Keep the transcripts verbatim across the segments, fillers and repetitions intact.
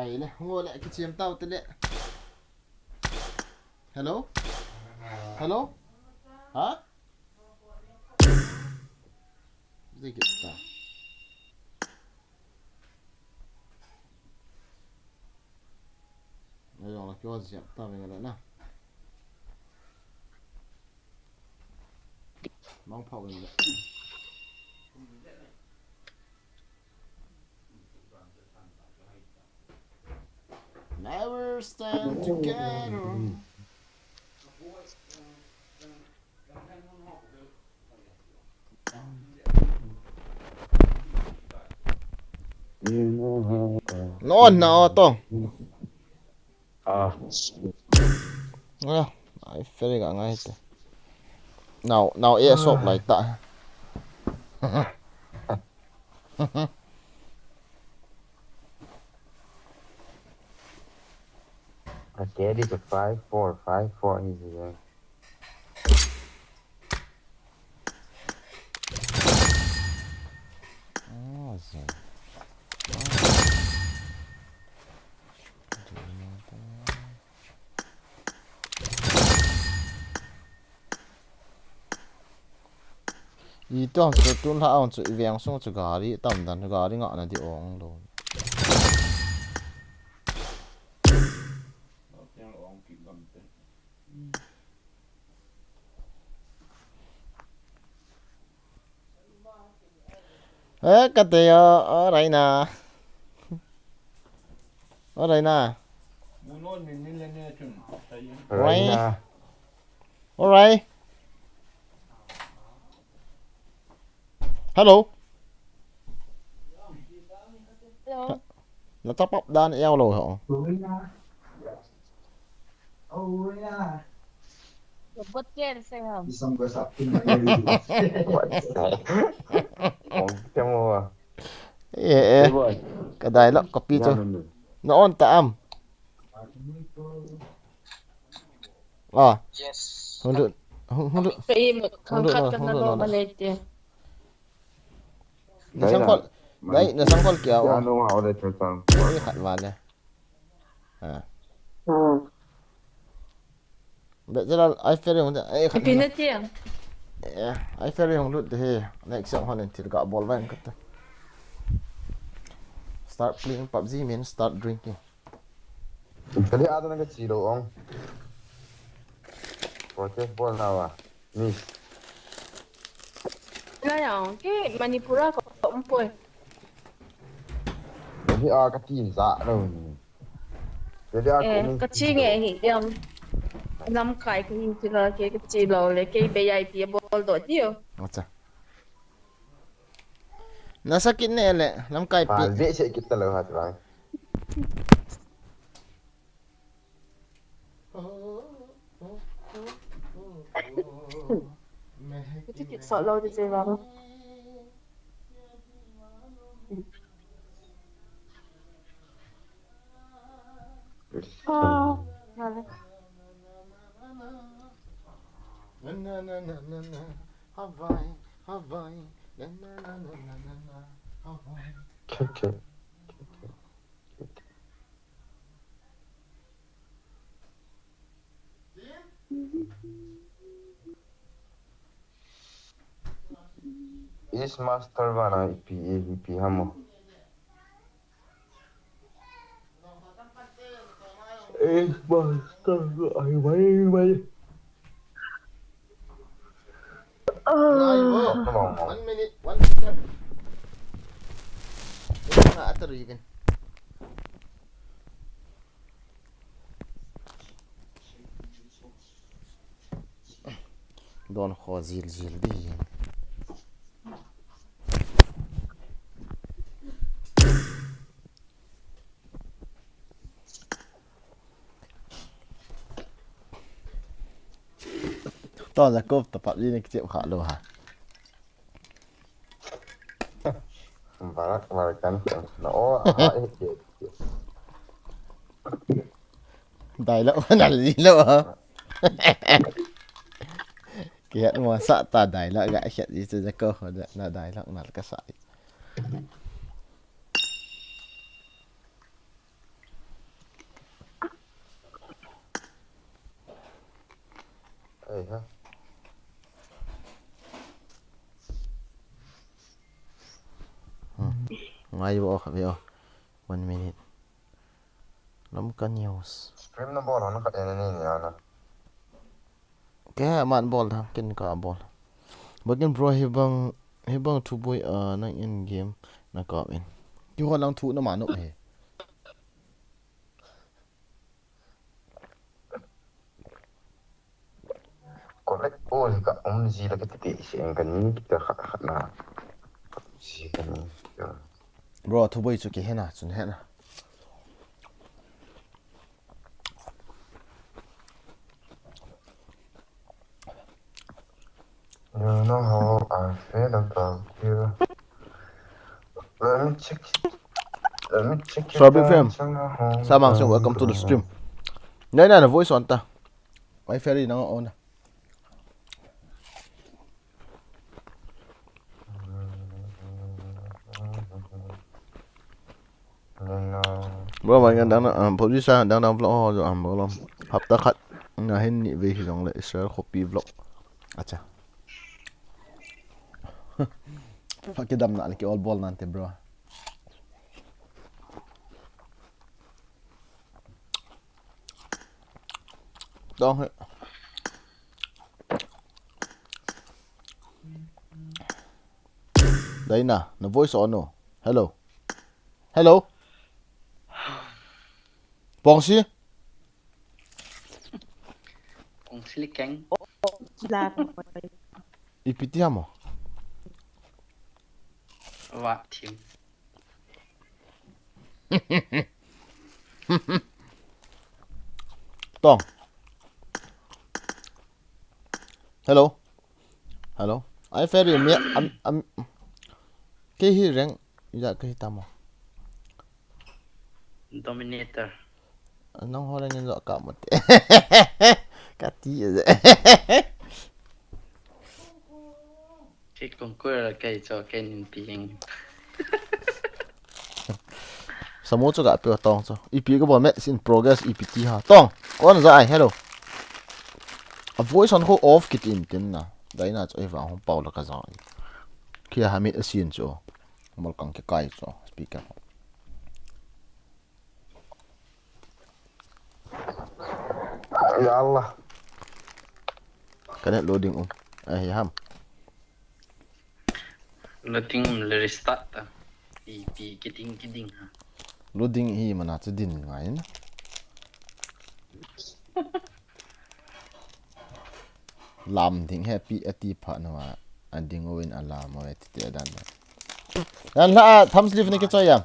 Ei le, ngo le, kichiam tau te le. Hello? Hello? Ha? Zikit ta. Ayong la kyo ziak ta veng le na. Mong phau veng le. Never stand together. No, no, to. Ah. Ah, ai, fere ga ngai te. Now, now, eh, sop lai ta. I get it, a five four, five four is there. Ah, zai. Ah. Itong chu tun lha ong chu i veng sung chu gari tam dan, gari ngah na di ong lo. Eh, kate yo, alright na. Alright na. Alright na. Alright. Hello. Hello. Na top up dan eo lo ho. Robot ke se ham. Ong te mo. Eh, eh. Ka dialogue copy chu. Na on ta am. Ah. Yes. Hulu, hulu. Pe mo, hulu, khang khat hulu, ka na hulu, lo hulu. Ma le te. Na sangkol, nai, na sangkol kya o. Ano nga o le chang. Ni khat va le. Ah. Hmm. Be jela ai fere hung de, ai khat. Pi na ti. Eh, ai fere hung lut de he. Next song hon en thil ka bol va en khat. Start playing PUBG means start drinking. Kali ada na ka chilo ong. Protest bol na wa. Miss. Na yang, ke Manipur a ko umpoi. Hi a ka tin za lo ni. Jadi aku. Eh, ka chi nge hi yang. Lamkai ka hi ti la ke ka chi lo le ke VIP bol do ti o. Acha. Na sakit ne le lamkai pi. Pal be se kit ta lo ha tu. Kiti kit sot lo di je bang. Ah, vale. Na, na, na, na, na, na. Hawaii, Hawaii. Na, na, na, na, na, na, na. Hawaii. Keke. Keke. Is master vana ipi e ipi hamo. Is master ai vai vai. Ah. One minute, one minute. Ina nga atar even. Don kho zil zil di. To Jacob to PUBG ne kichep kha lo ha. Barak, barak kan. No, ah, eh, eh, eh. Dialogue na lilo ha. Kiat mo sa ta dialogue ga kiat di tu Jacob na dialogue na ka sa. ha. Hmm. Ngai bo kha ve o. One minute. Lamka News. Stream na bol na khat ene ni ana. Ke man bol tha, kin ka bol. Bakin bro, hibang, hibang thuboi a nang in game na ka in. Ki ho lang thu na ma no he. Collect all ka um ji la ka ti ti si en ka ni ka khat khat na. Ji ka ni. Bro, thuboi chu ki hena, chun hena. You know how I feel about you. Let me check it. Let me check it. Sorry, fam. Samang sing, welcome to the stream. Nai na na voice on ta. Ai, Ferry, nang on na. Bro, mai ngan dang na, um, PUBG sa dang dang vlog ho jo am bro. Hapta khat na hin ni ve hi jong le Israel khopi vlog. Acha. Pha kidam na le ki all ball nante, bro. Dong he. Daina, na voice on no. Hello. Hello. Pongsi? Pongsi li keng. Ipi ti hamo? Wa thim. Tong. Hello. Hello. Ai Ferry, mi am, am, ke hi reng, ya ke hi tamo. Dominator. Nang ho reng in jo ka mo te. Ka ti e. Ki kong kul la kai cho kai nin pi ing. Samo chu ga pe tong chu. Ipi ka bo match in progress ipi ti ha. Tong. Kon za ai hello. A voice on ko off kit in tin na. Daina chu eva hong pau la ka za ai. Kia ha mi a sin chu. Mol kang ke kai chu speaker. Ya Allah. Ka net loading um. Ai ham. Loading um le restart ta. Ipi kiding kiding ha. Loading hi mana chu din ngai na. Lam ding he pi ati pha na wa. A ding o in a lam o ati te dan. Yan la thumbs live ni ke choi ya.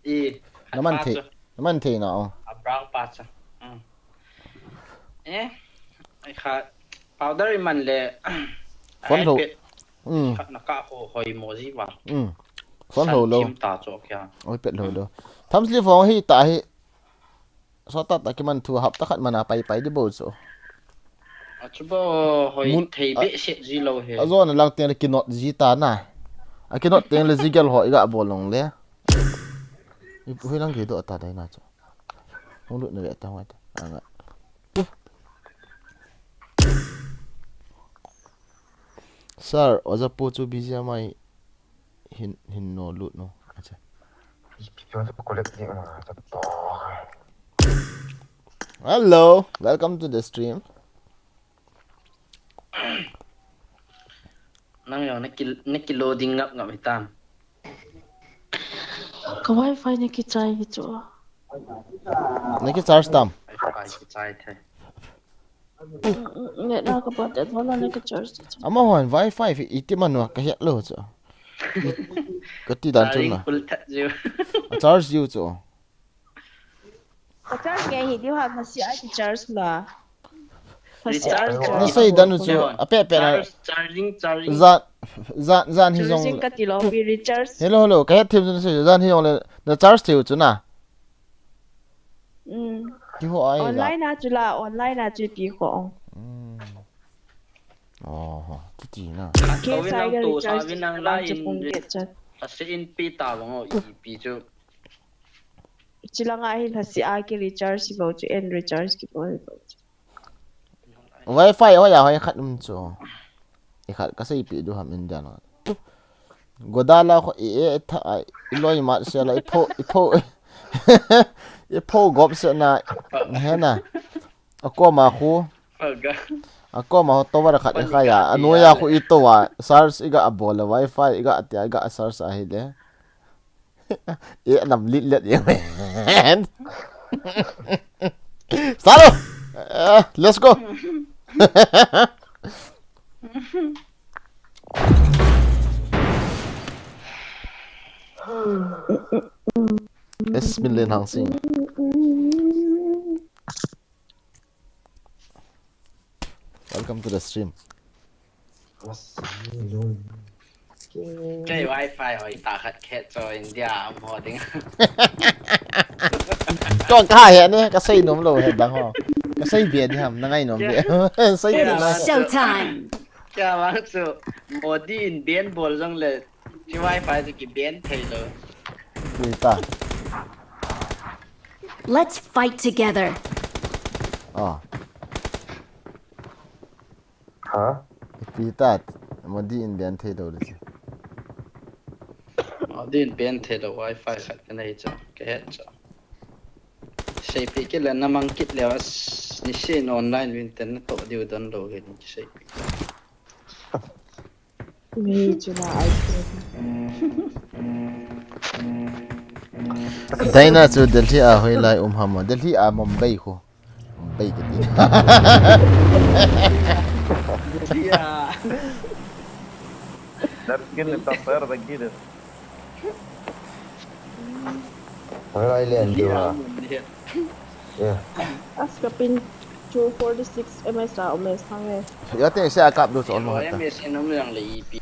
I, naman thei, naman thei na o. A brown pa cha. Mm. Eh, ai kha powder i man le. Phone lo. Mm. Kha na ka ho hoi mo ji wa. Mm. Phone lo lo. Thim ta cho kya. Oi pet lo lo. Thumbs live ho hi ta hi. So ta ta ki man thu hap ta khat mana pai pai di bo cho. A chu bo hoi thei be se ji lo he. A zo na lang teng le ki not ji ta na. A ki not teng le ji gel ho i ga bo long le. Ipi hui lang gei doh ta dai na chu. Hung lut na ve ta ngai ta. Anga. Sir, oja pu chu B G M I hin, hin no lut no. Acha. Ipi chu collect ding ma ta to. Hello, welcome to the stream. Nang jong na ki, na ki loading ngap ngap hitam. Ka wifi na ki chai hi chu. Na ki charge tam. Wifi ki chai the. Mm, mm, net na ka pat et wala na ki charge chu. Ama hon wifi fi iti man wa ka het lo chu. Ka ti dan chu na. Charging full that jiu. A charge jiu chu. Ka charge nge hi diu ha, na si a ki charge la. Ka si a ki charge. Na sei dan u chu, a pe pe na. Charge, charging, charging. Zan, zan, zan hi jong. Charging ka ti lo, pi recharge. Hello, hello, ka het them chu na sei, zan hi jong le, na charge thei u chu na. Mm. Ki ho ai za. Online a chu la, online a chu pi ho. Mm. Oh, ti ti na. Ke sai ga recharge, lang chu pung get chan. A se in pi ta bang o, i pi chu. Chilanga hi lhasi a ki recharge hi bou chu, en recharge ki bou hi bou chu. Wi-Fi hoiya hoi khat um chu. I khat ka seipeh diu ham India no. Godala kho i e tha ai, i loi mat se la, i pho, i pho, i pho gop se na, na he na. A koma khu, Paga. A koma ho tower khat i Pani khai a, ka a ti noi a a khu le. I tower, search i ga a bol le, Wi-Fi i ga a ti a, i ga a search a hi le. E nam lit let ye men. Start lo. Eh, let's go. Es min len hang sing. Welcome to the stream. Kei Wi-Fi hoi ta khat khet cho India am ho ding. Kong ka he ne, ka sei nom lo he dang ho. Ka sei bia di ham, na ngai nom bia. Sei It nom is na. Showtime. Kya bang chu Modi in ban bol jong le, chi Wi-Fi chu ki ban thei lo. Ui ta. Let's fight together. Ah. Ha? Ipi ta, Modi in ban thei lo le chi. Modi in ban thei lo Wi-Fi khat ka nei cha, ka het cha. Seipeh kit le na mang kit le as, ni se na online win ten na to diu don lo he ni seipeh. Mei chu na ai. Daina chu Delhi a hoilai um ham? Delhi a Mumbai khu. Mumbai ka ti. Delhi a. That's good, it's a fair, the kid. Hoilai len Delhi diu a ha. Mumbai. Yeah. As ka pin chu forty six M S a um e sang e. Ya te se a kap do chol mo hata. M S in um yang le ipi.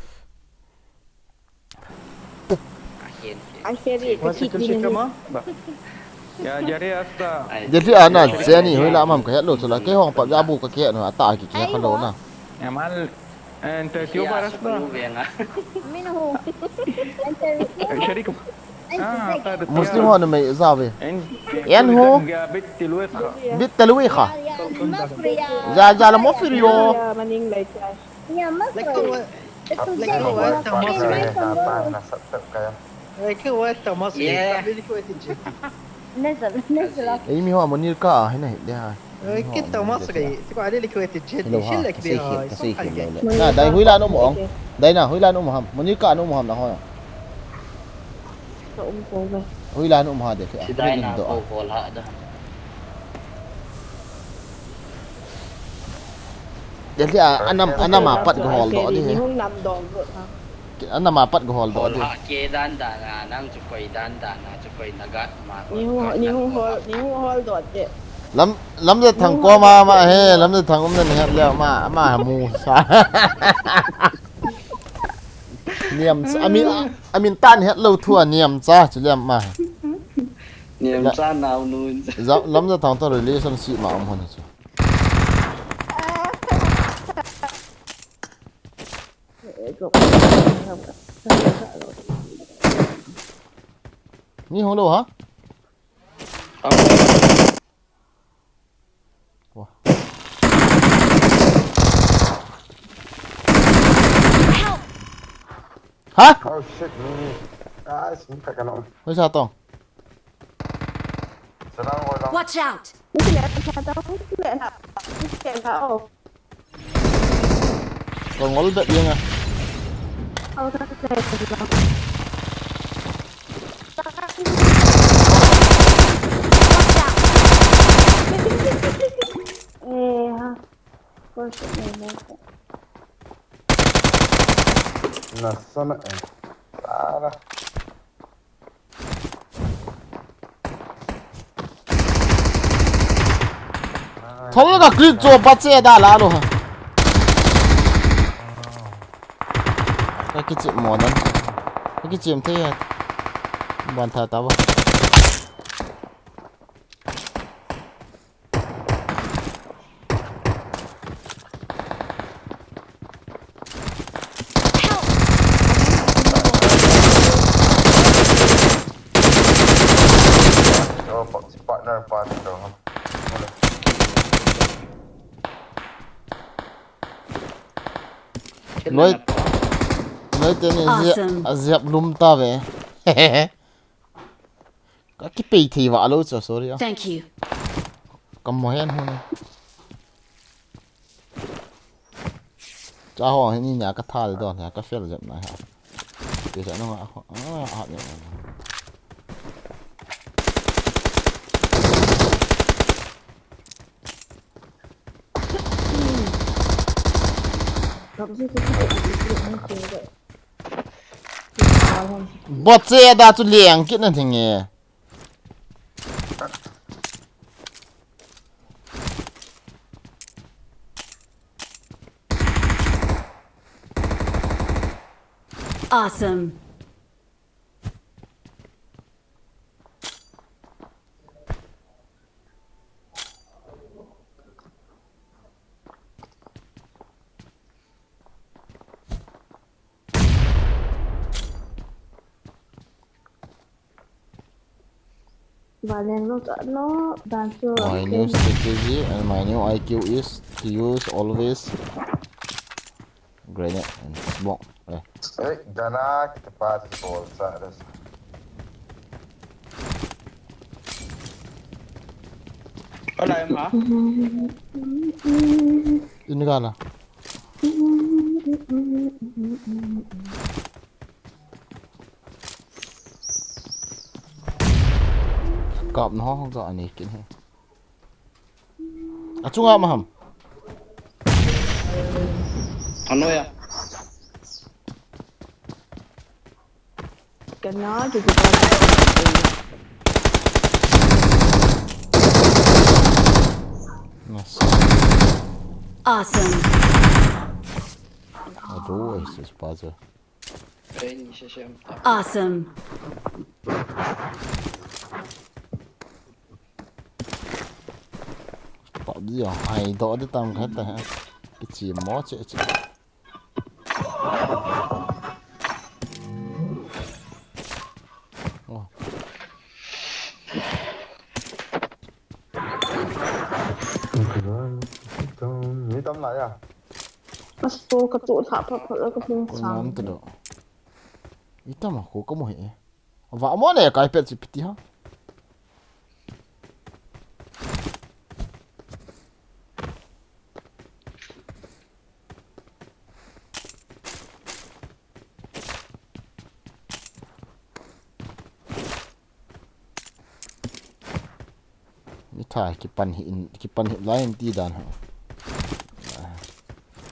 A khen, khen. I carry ka kit ding. Ya, jare asta. Ai. Delhi a na, Jenny, hoilai um ham ka het lo chula. Kei hong pa ya bu ka ke no, ata ki ke ka lo na. Yamal, and Cuba asta. Minhu. Sharik. Muslim ho na mai za ve. Yan ho. Bit talwi kha. Bit talwi kha. Ja, ja la mo fir yo. Maning lai chai. Ya, mas. Like, like, what the most. Ei, mi ho Munir ka, hina hi de ha. Oi, kit to mas gai. Siko ale likho ete jet. Hello ha, kasei khin, kasei khin lo le. Na, dai hoilai na um ong. Dai na, hoilai na um ham? Munir ka na um ham na ho? Ka um ko ve. Hoilai na um ha de. Si dai na ko ko la da. Delhi a, anam, anam a pat ka hol do di he. Ni hung nam dong ro na. Anam a pat ka hol do di. Hol ha ke dan dan a, nang chu koi dan dan a, chu koi na gat ma. Ni hung, ni hung hol, ni hung hol do de. Lam, Lamjathang ko ma, ma he, Lamjathang um na ni het le ma, ma mu sa. Niam cha, amin, amin tan het lo thu a niam cha chu le ma. Niam cha nau nu. Lamjathang to relationship ma um hon chu. Ni hung lo ha? Wah. Ha? Oh shit, ni. Ah, sini tak kena. Wei sa tong. Sedang orang. Watch out! Ni kena kata, ni kena, ni kena, oh. Ka ngol bep jeng a. Nasana eh. Para. Thol ka click chu pa che da la lo ha. Ka kichim mo dan. Ka kichim thei ha. Ban tha ta ba. Oh, pa-, si partner pa dito. Wala. Loi, loi teni azep, azep lum tave. Ka kipei thei va lo chu, sorry a. Thank you. Ka mo hen hun. Cha ho hin ni nia ka thal don ha, ka fel jep na ha. Pe sa no ha, ha, ha, ha. Bot se da chu leng kit na thing e. Awesome. Valen lo ta lo, dan chu. My new strategy and my new I Q is to use always grenade and smoke. Eh. Eh, gana kita pa tu bol sa das. Hola, Emma. Ini gana. Kap na ho hong za ani kin he. A chunga ma ham. Ano ya. Kana ju ju. Nice. Awesome. Ado, es es paza. Awesome. Pa dia, ai do de tam khat ta. Kichi mo che che. Oh. Mi tam lai a. Aso ka tu tha pha pha ka pung. Ko sang. Nam tu do. Itam a ko ka mo he. Va mo ne kai pet si piti ha. Ni tha kipan hi in, kipan hi lai in ti dan ha.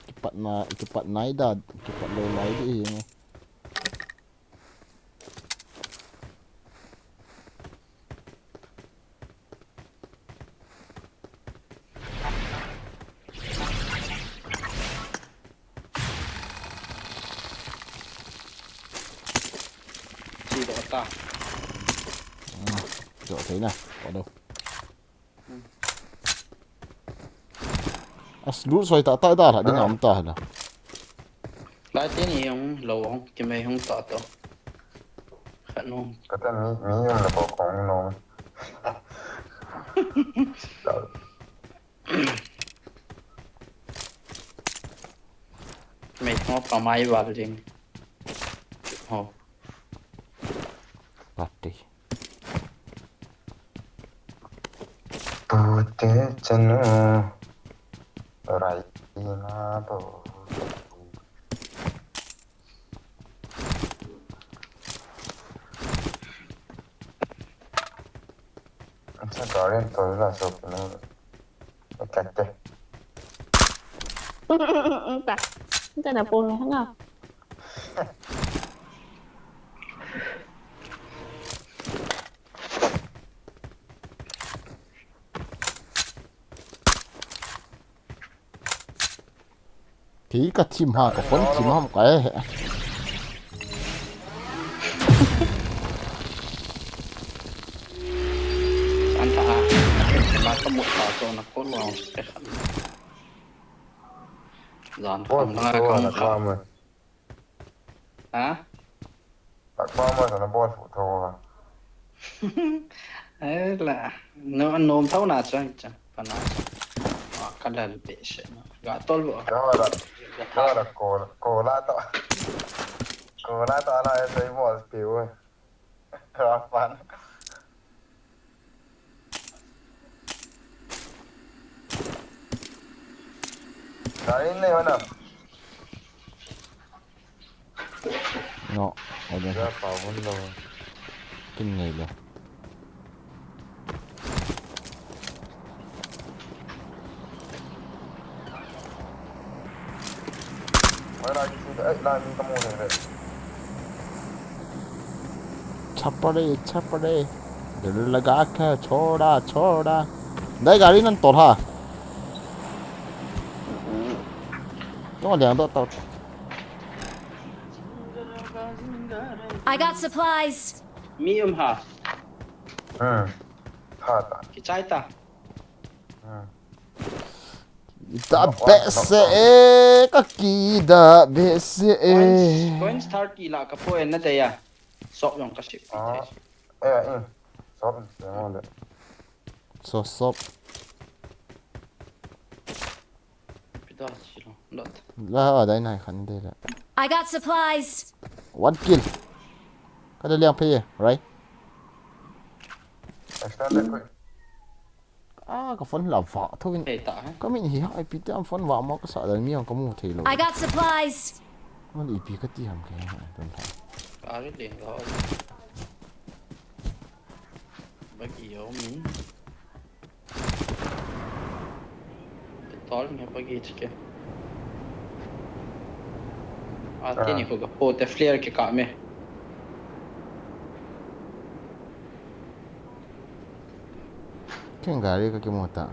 Kipat na, kipat nai da, kipat lo lai di hi. Chi do ta. Hmm, do thei na, pa do. Hmm. As lu soi ta ta da la, ding am ta la. Lai te ni hung lo hung, ki mei hung ta to. Khat nu. Ka ta mi, mi hung la ko kong no. Mei mo pa mai val ding. Ho. Pati. Pute chanu. Rai na bo. Acha, gari to la so no. Ekate. Ta. Ta na po nga. Kei ka thim ha, ka phone thim ham ka he. An tha a, la ka mu ta to na ko lo te khan. Jan kham na ka mu kha. Ha? Takpa ma sana bol fu tho ka. Ai la. No, nom thau na cha cha. Pa na cha. Wa ka la be se na. Ga tol bo. Kala, kala, kola, kola to. Kola to ala e sei mo spiu. Rapan. Kain ne mana. No, I don't have. Kin ngei le. Chapare, chapare. Dil laga ke choda, choda. Dai gari nan tol ha. Tong liang do tol. I got supplies. Mi um ha. Hmm. Tha ta. Kichai ta. Hmm. Kida behseh e, ka kida behseh e. Coins, coins thirty la ka poi na de ya. Sop jong ka sip. Ah. Eh, eh. Sop se mo le. So sop. Pida silo. Lot. La, dai nai khan de le. I got supplies. One kill. Ka de liang phei, right? Extended quick. Ah, ka phone la va tho in. Hei ta, eh? Ka min hi ha, I P te am phone va mo ka sa dan mi ang ka mu thei lo. I got supplies. Mon I P ka ti ham ke, I don't have. Ka ri le lo. Bagi yo min. Tol nge bagi chike. Ati ni ko ka po te flare ke ka me. Ken gari ka kimu ta.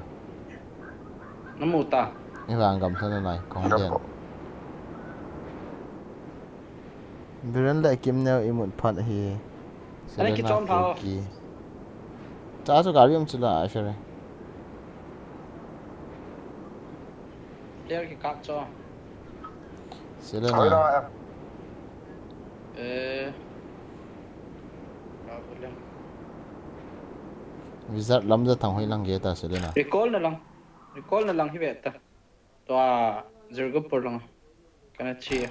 Na mu ta. I vang gam thana nai, kong den. Biren le Kim neo i mut phat hi. Ana kichom phao. Cha chu gari um chila ai fere. Player ki kak cho. Sila na. Eh. Wizard lam ja thang hoi lang ge ta sila na. Recall na lang. Recall na lang hi ve ta. Tua Zirgapur lang. Kana chi.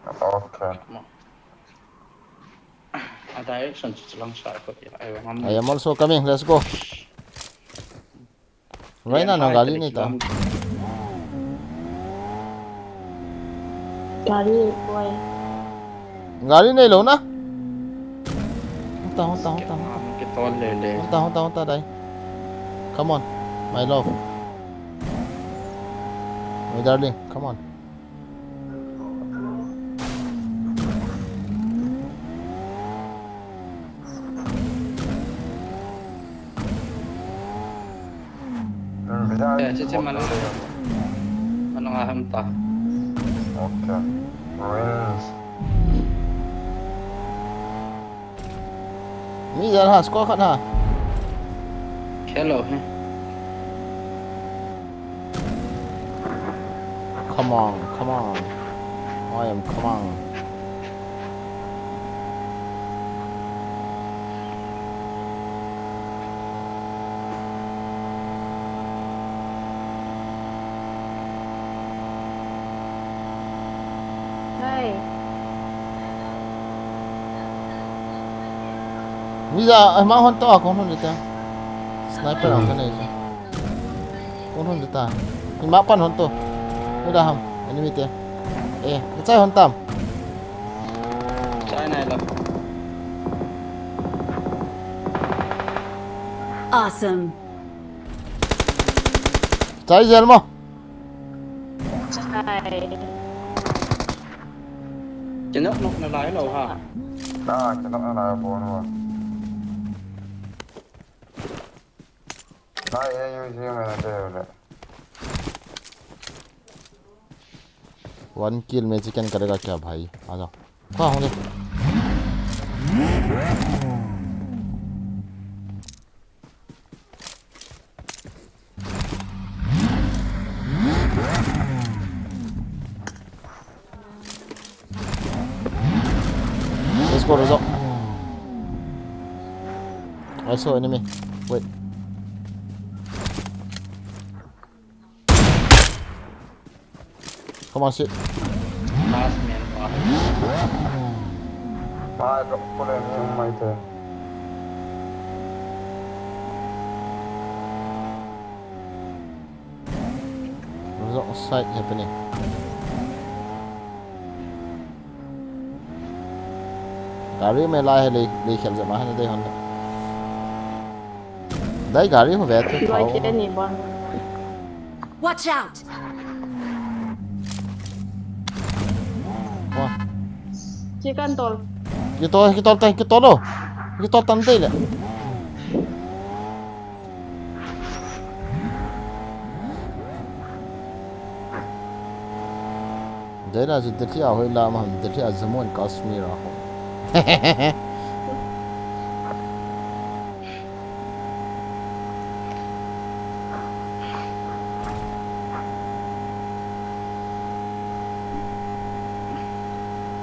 Okay. A direction chu lang sa ko ti. I am also coming. Let's go. Right now, no gari nei ta. Gari koi. Gari nei lou na. Hung ta, hung ta, hung ta, hung ta. Hung ta, hung ta, hung ta, dai. Come on, my love. My darling, come on. Eh, che, che, manang. Manang aham ta. Okay. Ruins. Mi jan ha, score khat ha. Hello, he. Come on, come on. I am come on. Hey. Mi ja, eh, ma hon to, a kon hon ta. Sniper ang kanei ja. Kon hon ta. Ima pan hon to. Ida ham, enemy te. Eh, chai hon tam. Chai nai lo. Awesome. Chai jel mo. Chai. Chinok nok na lai lo ha. Na, chinok na lai bo no. Nai, eh, use me na te le. One kill में चिकन करेगा क्या भाई? आ जाओ। कहाँ होंगे? Let's go, Rizal. I saw enemy. Wait. Come on, shit. Last man. Mai drop ko le ni mai te. Wrong side happening. Gari me lai hai le le khel jama hai dei hon. Dai gari ho ve tu. Loi te ni bon. Watch out! Wah. Chikan tol. Kitol, kitol tan, kitol lo. Kitol tan dei le. Dei na jin te thia hoi la ma ham te thia Jammu and Kashmir a ho.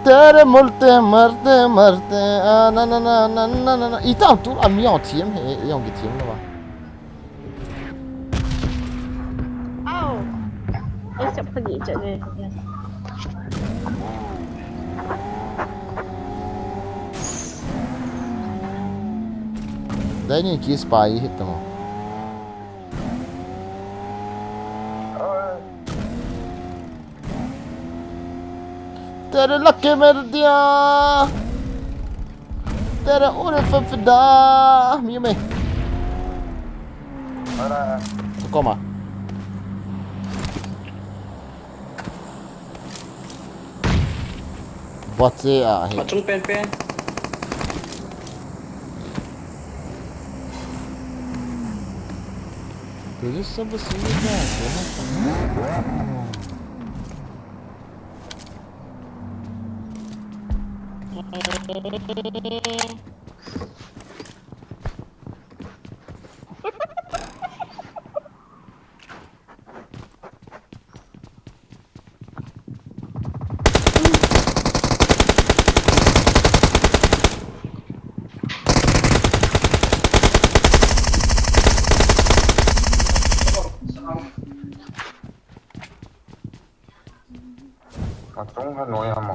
Tere multe marte marte a na na na na na na na. Ita tu a mi ong thiam he, e ong ki thiam lo ba. Au. Ai sap pagi cha ne. Dai ni ki spy hit tamo. Tere lake mer dia. Tere ore fa fida. Mi me. Mana? Koma. Bot se a hi. Achung pen pen. Tu ji sab se ni ba. Achung ha noi ama.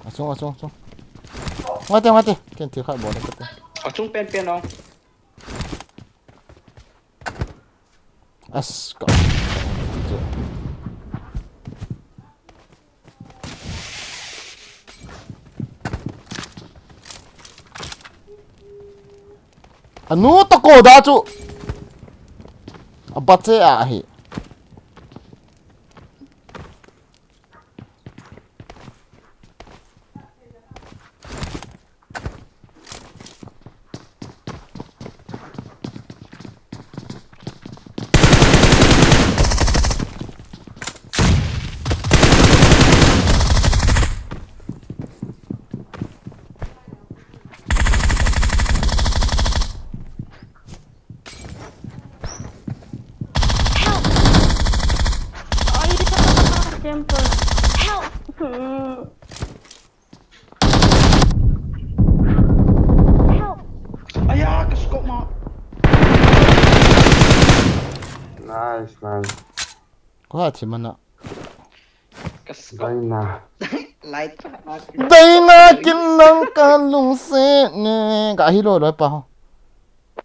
Achung, achung, achung. Ngate, ngate. Ken thil khat bol le kate. Achung pen pen o. As ka. Anu to ko da chu. A bat se a hi. Ai, camper. Help! Hmm. Help! Aya, ka scope ma. Nice, nice. Ko ha thi mana. Ka scope. Daina. Light. Daina kin nang ka lungset ne. Ka hi lo lo pa ho.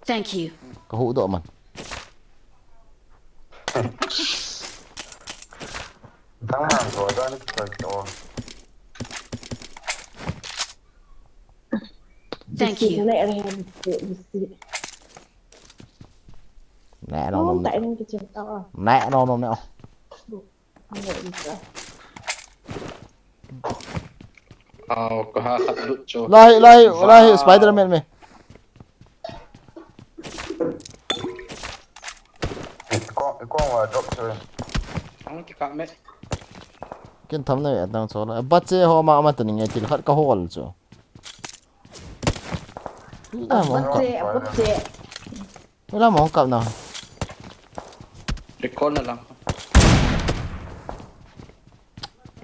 Thank you. Ka hu do man. Dang man ko dan ki ko. Thank you. Nai are han se bisi. Ne no Oh, no. ta en ki chen ta. Ne no no ne. Nai ni sa. Au, ka ha khat lut chu. Lahi lahi lahi Spider-Man me. Ko ko wa drop chu. Ang ki ka me. Kin tham na ya tang so la. Bat se ho ma ma ta ni nge thil khat ka hol chu. Ila mo ka. Bot se, bot se. Ila mo ka na. Recall na lang.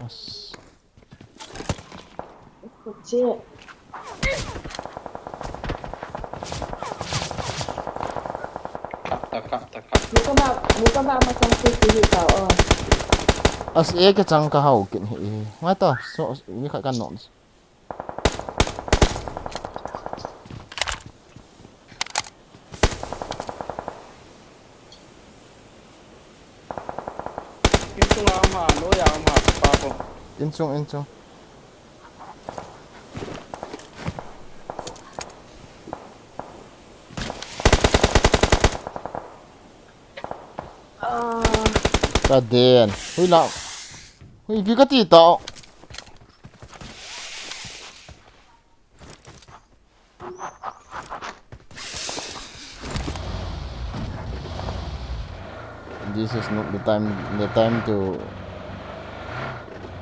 As. Bot se. Kap ta, kap ta, kap. Muka ba, muka ba ma sang se si hi ka o. As e ke chang ka hau kin hi. Ngai ta, so, ni khat kan nok. Insung a um ha, noi a um ha, pa ko. Insung, insung. Ka den. Hui la. Hui, ipi ka ti ta. This is not the time, the time to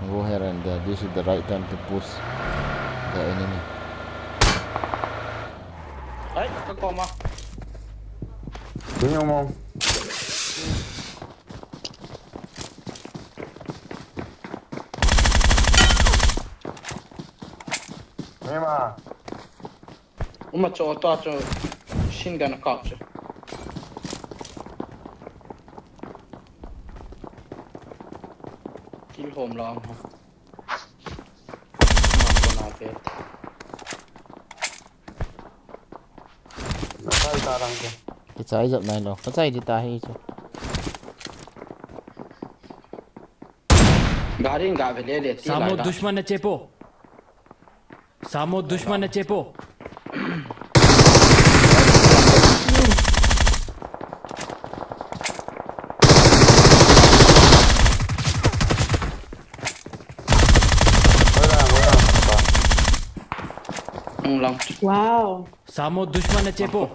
go here and there. This is the right time to push the enemy. Ai, ka koma. Ding mo. Mima. Uma cho ta cho shin gana kap cho. Kill home lang ha. Ma ko na pe. Na sai ta lang ke. Ka chai jap nai lo. Ka chai di ta hi chu. Gari nga ve le le ti. Samo lai da. Dushman na chepo. Samo dushman na chepo. Ang lang. Wow. Samo dushman na chepo.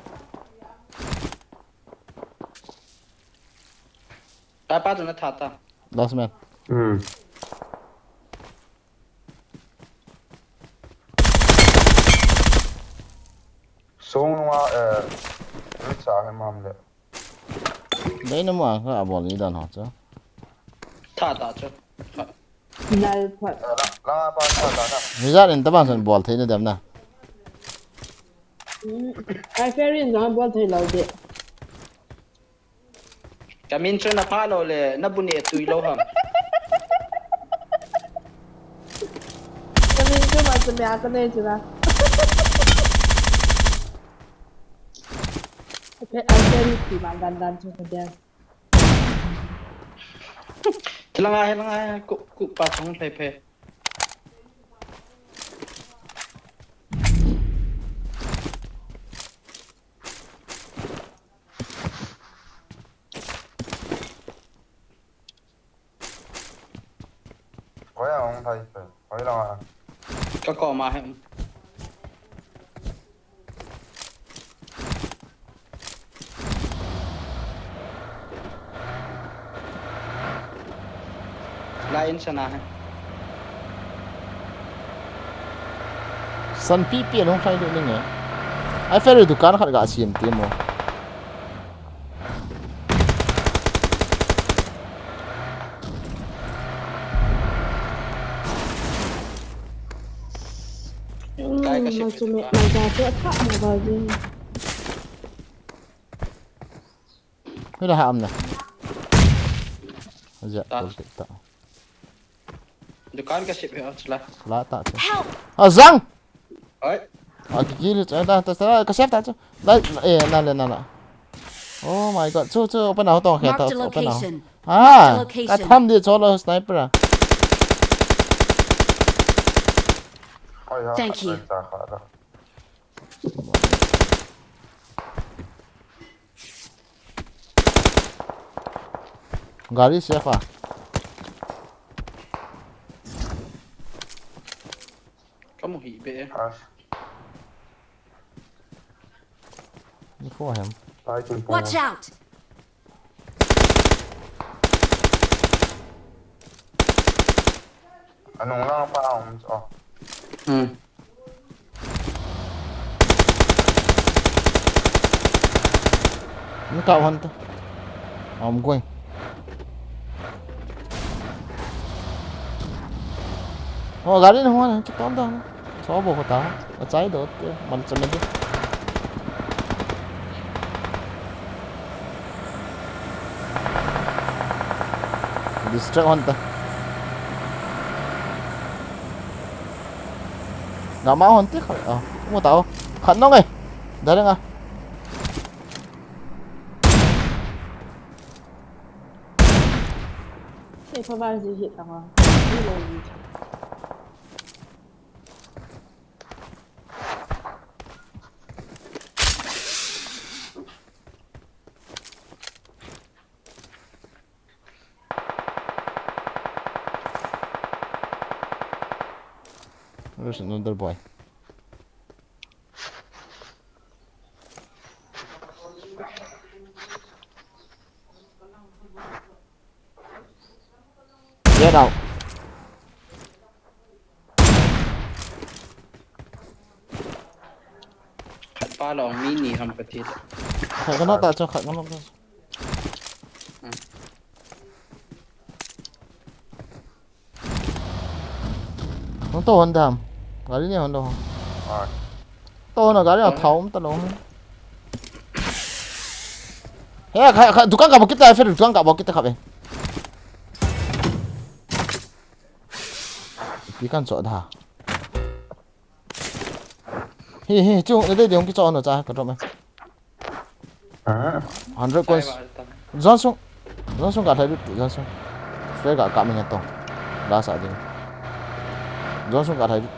Ta pa tu na tha ta. Last man. Hmm. Song nunga, eh, rit sa he mam le. Dei na ma ka abol ni dan ha cha. Tha ta cha. Nal phat. Eh, la, la pa tha ta na. Ni ja rin ta ban san bol thei na dem na. Hmm. Ai, fair enough, bol thei lo de. Ka min chu na pha lo le, na bu ne tui lo ham. Ka min chu ma chu me a ka nei chu na. Ka phe, ai phe ri ti ma dan dan chu ka dia. Hilanga, hilanga, ku, ku pa chong phei phei. Koi a hung thai pe, koi lang a. Ka koma he. Lai in sana he. San pi pi a hung thai de ning e. Ai, Ferry dukan khat ga siam ti mo. Kai ka ship. Mai chu me, mai ja chu athah mo ba jin. Hila ha am na. Ja, ta. Kol ta. Dukan ka ship he, chula. Chula ta chu. Help! A jang! Oi. A ki ki lu ta ta ta ka ship ta chu. La, eh, na le na la. Oh my God. Chu chu open out tong khe ta, open out. Marked a location. Ah, ka tham di cholo sniper a. Thank you. Gari safe a. Kamu hi be. Ni kho hem. Watch out! Anung lang pa ang so. Hmm. Ni ka wan ta. I'm going. Oh, gari na huan, kiton da. Sobo ko ta. Achai do te, man chame de. Distract hon ta. Gama hon ti kha. Ah, mu tao. Khat nong e. Dareng a. Sei pa ba ji hit tang a. Ni lo ji. There's another boy. Get out. Khat pa long mi ni ham ka ti. Khat ka nok ta chu, khat ka nok ta chu. Hmm. Hung to hon dam. Gari ne hon do. Alright. To hon gari a thau um ta lo. He, kha, kha, dukan ka bokit ta, Fer, dukan ka bokit ta kha be. Pi kan cho da. Hi, hi, chu, de, de, de, hung ki cho no cha, ka drop me. Ah. Hundred coins. Johnson. Johnson ka thai lut, Johnson. Spray ka ka mi to. Da sa ding. Johnson ka thai lut.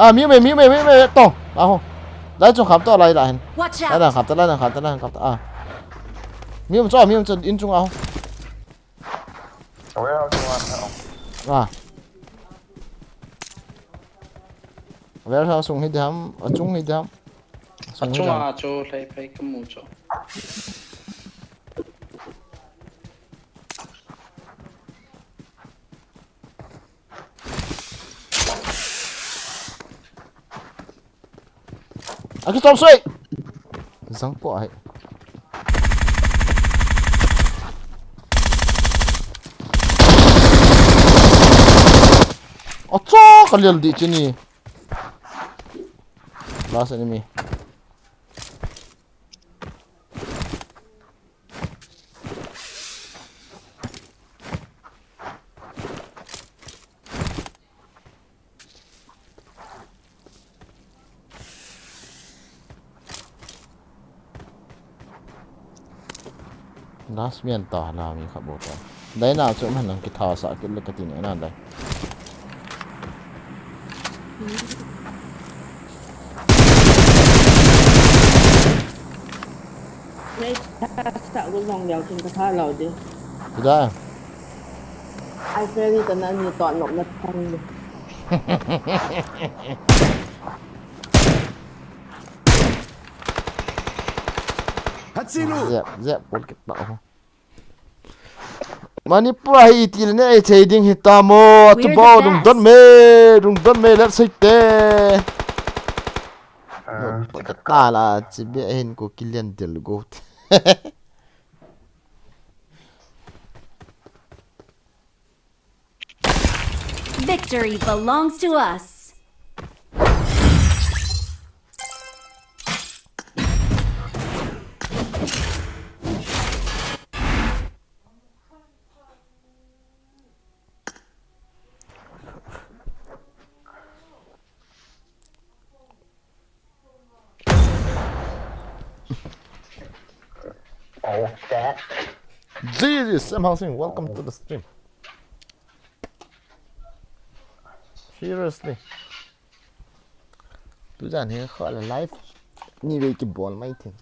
Ah, mi me, mi me, mi me to. Aho. Lai chung kham to lai da hin. Watch out! Lai da kham to, lai da kham to, lai da kham to. Ah. Mi um cho, mi um cho in chung aho. Warehouse one, oh. Ah. Warehouse sung hi dam, a chung hi dam. A chung a chu hlei phei ka mu chu. Aki chom sui. Zang po ai. Acha, ka lial di chini. Last enemy. Last man ta na mi kha bo ta. Dai na chu man nang ki tha sa ki le ka ti na dai. Nei tha sa ko jong leo kin ka tha lo de. Ti da. Ai, Freddy, ka na ni to nok na thang ni. Hatsilu. Zep, zep, pol kit pa ho. Manipur a hi ti le ne ei thei ding hi ta mo, tu bo dungdon me, dungdon me, let's say te. Ah, no, ka la, chi be hin ko kilian del go. Victory belongs to us. Oh, that. Jesus, Sam Housing, welcome to the stream. Seriously. Tu jan hi kho la live. Ni ve ki bol mai thing.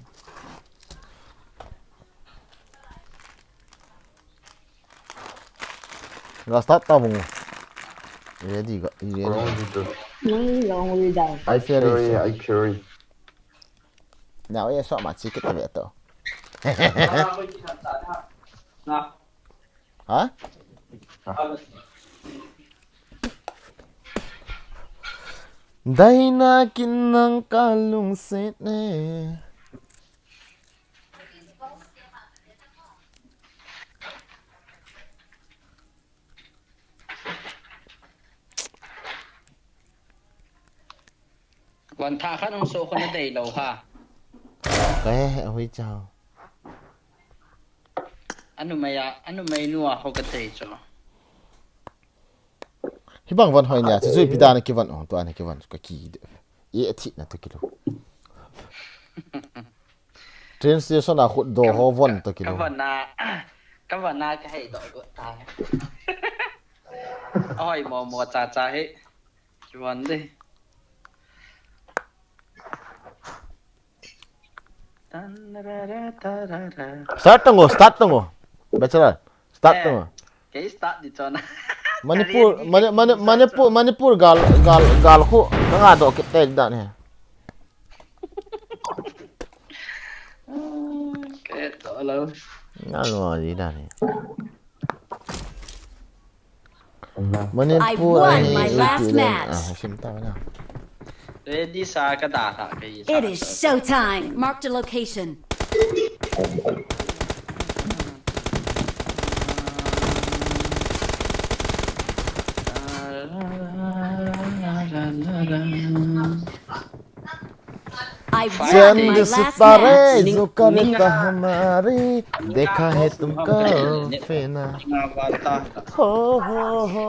Ga start ta bung. Ready ga, ready. Long leader. Nang long leader. I carry, I carry. Now, yes, what my ticket to it though. Ha? Daina kin nang ka lungset ne. Van tha khan hung so khan a dei lo ha. Ka he he hui chao. Anu mai a, anu mai nu a ho ka tei cho. Hibang von hoi nia, chu chu ipi dan a kivon, oh, tua na kivon, ka ki de. E, a thi na to kilo. Train station a khut do ho von to kilo. Ka von na, ka von na ka hei do go ta. Oi, mo mo cha cha he. Kivon de. Tan ra ra ta ra ra. Start tongo, start tongo. Bachelor, start tongo. Kei start di chona. Manipur, Mani-, Mani-, Manipur, Manipur gal, gal, gal khu. Nanga do kit te dan he. Kei to lo. Nanga di dan he. Manipur, I won my last match. Ah, sim ta na. Ready sa ka da tha ka yi sa. It is showtime. Marked a location. I won my last match. जो करे था हमारी, देखा है तुमको, फेना। हो, हो, हो।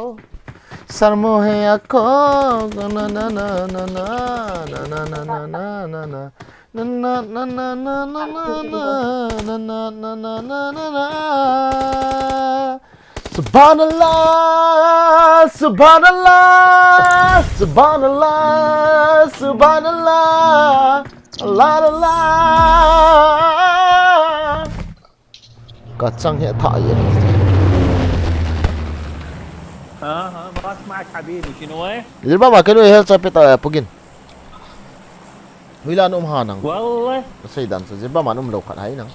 शर्मो है आंखों, ना, ना, ना। Subhanallah, Subhanallah, Subhanallah, Subhanallah, la la la. Ka chang he tha ye. ها، ها، ما اسمعك حبيبي، شنو هي؟ Jirba ma kenu hel cha peta ya pugin. Huila num ha nang. والله. Ka sei dan sa jirba ma num lo khat hai nang.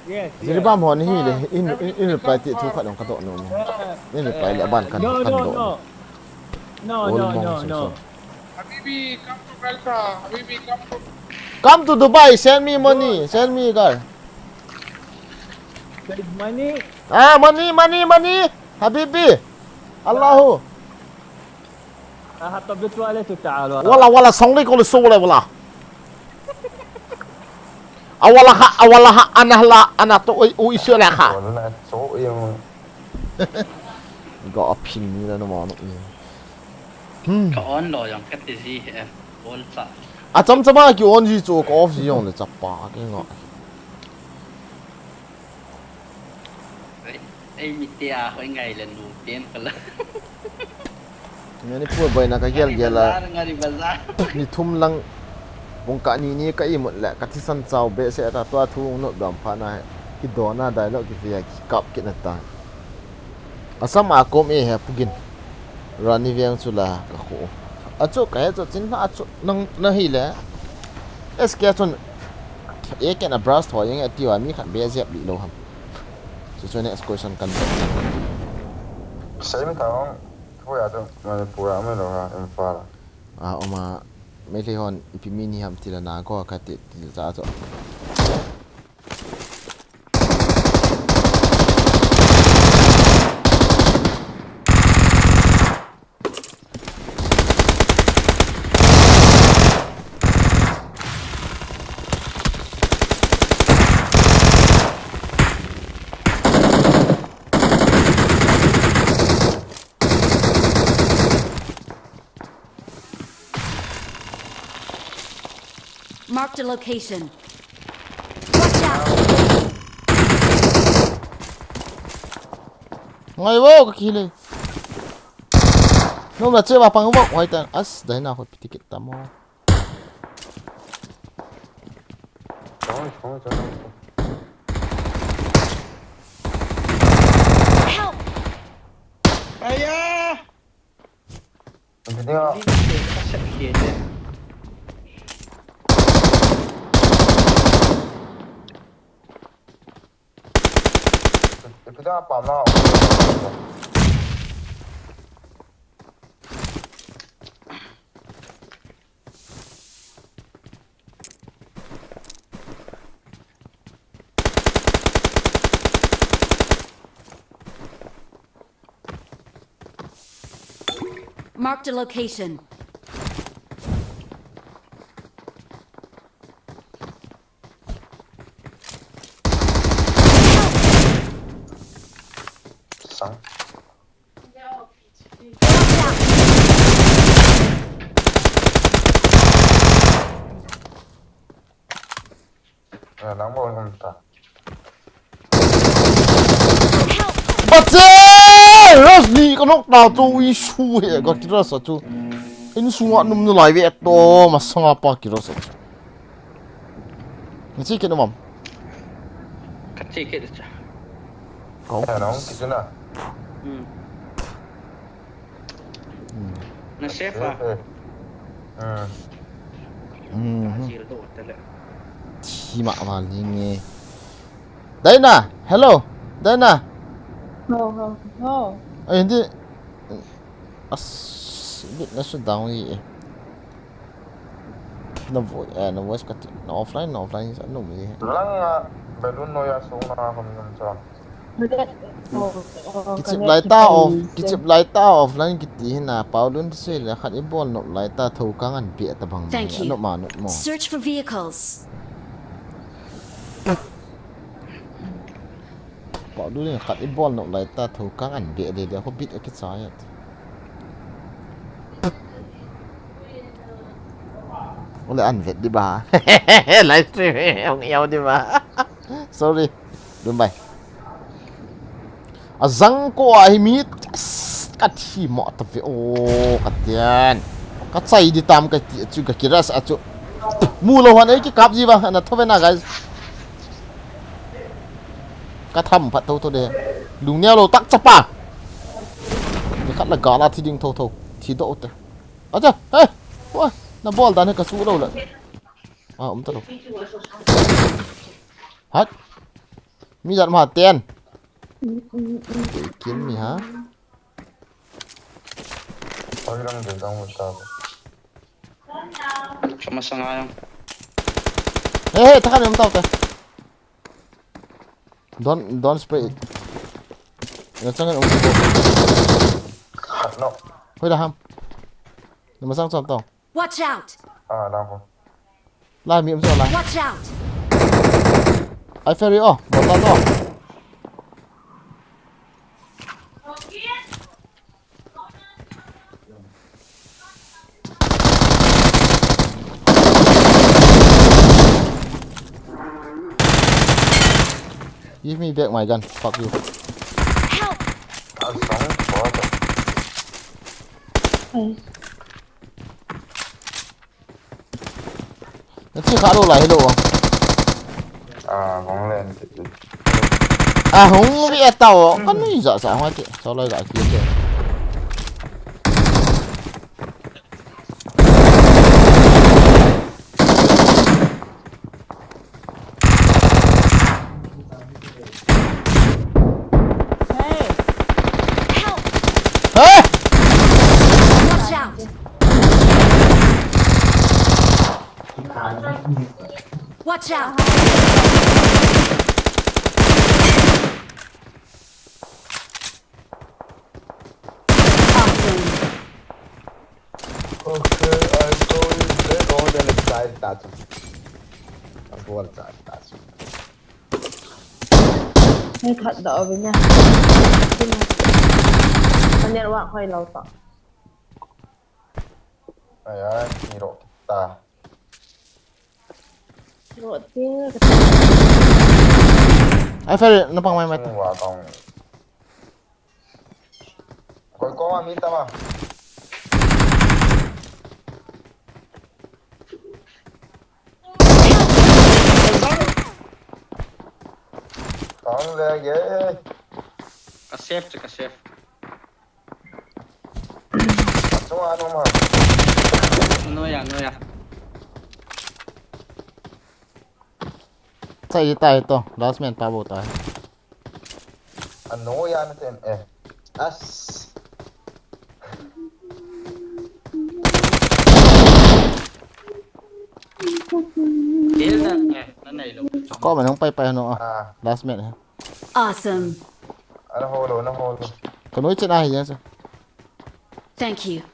Yes, yes. Jirba mo ni hi le, in, in, in reply ti thu khat nang ka do num. In reply le ban kan, no, kan no, do. No. No, no, no, no. Habibi, come to Malta. Habibi, come to Come to Dubai, send me money, send me car. Send money. Ah, money, money, money. Habibi. Allahu. Ah, hatta bitwa le tu ta'ala. Wala, wala, song le ko le so le wala. Awala ha, awala ha, ana la, ana to, oi, oi, so le ha. Wala na so yung. Ga ping ni na no ma no. Hmm. Ka on lo jong ka ti ji he, on cha. A cham chama ki on ji chu ka off ji jong le chapa ki nga. Ei, ei mi te a hoi ngai le nu tem ka la. Manipur boina ka gel gel a. Bazar, ngari bazar. Ni thum lang pung ka ni ni ka imut le ka thisan chau be se ta tua thu not dam pha na he. Ki do na dai lo ki via ki kap ki na ta. Assam a kom e he pugin. Rani veng chu la ka khu. A chu ka he chu chin na a chu nang na hi le. S K chun e ke na brush tho yang e ti wa mi khat be jep li lo ham. Chu chu next question kan. Sai mi ta hong, thu ya chu Manipur a mai lo ha, Imphal a. A, oma, Meitei hon ipi mi ni ham ti la na ko ka ti, ti cha chu. Marked a location. Watch out! Ngai wo, ka kile. Nom la che ba pang wo, hoi ta. As, dai na hoi piti kit ta mo. Help! Aya! Video. Video ka sa kile. Video pa ma. Marked a location. Sang. Bache! Rush ni ka knock down chu issue he ka ki rush chu. Insunga num nu lai ve to masanga pa ki rush chu. Ni chi ke no mam. Ka chi ke cha. Ko. Hmm. Na safe a? Hmm. Hmm. Ka zil do ta le. Thi ma ma ni nge. Daina, hello. Daina. Ho, ho, ho. Ai, hindi. As, bit na su down hi. Na voice, eh, na voice ka ti, na offline, na offline sa num hi. Langa, balloon no ya sung na kami nung sa. Kichip lai ta off, kichip lai ta offline kiti hi na, Paulun se le khat i bol nop lai ta tho ka ngan pe ta bang. Thank you. Nop ma nop mo. Search for vehicles. Paulun khat i bol nop lai ta tho ka ngan pe de de ko bit a kicha ya. Ole an vet di ba. Live stream hong yau di ba. Sorry. Dun bai. A zang ko a hi mi ka thi mo ta ve o ka tian. Ka chai di tam ka ti chu ka ki rush a chu. Mu lo han ei ki kap ji ba na tho ve na guys. Ka tham phat tho tho de. Lung neo lo tak chapa. Ni khat la gala thi ding tho tho. Thi do te. Acha, hey. Wa, na bol dan he ka su lo la. Ah, um ta lo. Hat. Mi jat ma ten. Kin mi ha. Oi, rang de dang ta. Chama sanga yang. Hey, hey, ta kan um ta ta. Don't, don't spray it. Na chang um. No. Hoi da ham. Na masang chom ta. Watch out! Ah, lang ko. Lai mi um so lai. Watch out! Ai ferry oh, bol ta to. Give me back my gun. Fuck you. Help! Ah, sorry. What? Ai. Na thi kha lo lai lo. Ah, hung len ti ti. Ah, hung vi a tao. Ka nui za sa hung ti. So lai ga ki te. Hey! Help! Hey! Watch out! Watch out! Awesome. Okay, I saw you play on the side that. I want that, that. Hei khat doh ve nia. Ka network hoi lou ta. Ai, ai, ni ro ta. Ro te. Ai, Ferry, na pang mai mai ta. Wa tong. Koi koma mi tama. Kang le ge. Ka safe chu, ka safe. Chunga no ma. No ya, no ya. Sai tai to, last man pa bo tai. Ano yan natin eh. As. Kill na, eh, nanay lo. Ako, manong paypay ano ah. Ah. Last man eh. Awesome. Ano holo, ano holo. Kano ichin ah, yan sa. Thank you.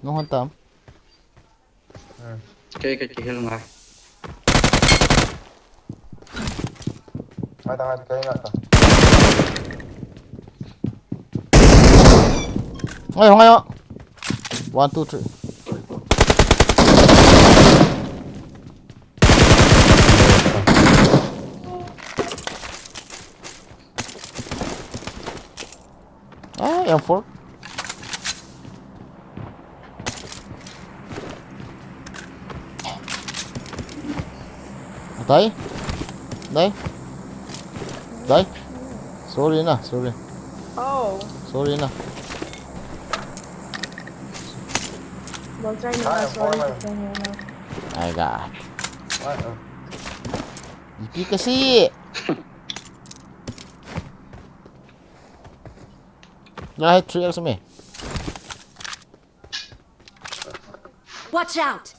No hantam. Hmm. Kei ka kihil nga. Ngai ta, ngai ta, kei ngai ta. Ngai, ngai, ngai. One, two, three. M four. Dai. Dai. Dai. Sorry na, sorry. Oh. Sorry na. Bol chai na, sorry. I got. Ipi kasi. Na hai three X me. Watch out!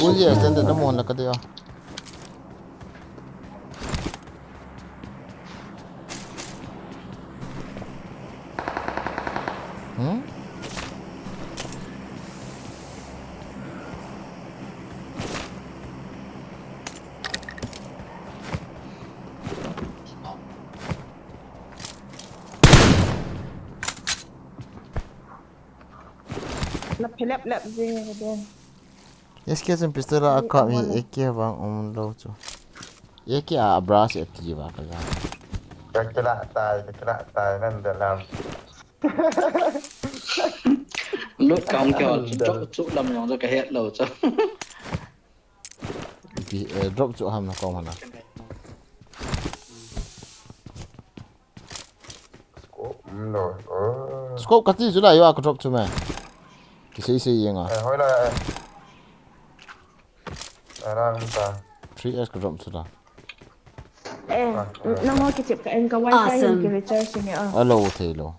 Uzi extended na mon la ka dia. Hmm? Na phelep lep jing e den. S K chun pistol a kap hi A K vang um lou chu. A K a brush e ti va ka ja. Ka kila tai, ka kila tai nan da lam. Lut kam ke chu chu lam jong chu ka het lou chu. Pi, eh, drop chu ham na kom hana. Scope um lou. Oh. Scope kati chu la yo a ka drop chu me. Ki sei sei yeng a. Eh, hoi la, eh. Arang ta. Three S ka drop chu la. Eh, ah, eh, nang ho kichep ka en ka wifi hin ki recharge ni a. Alo thei lou.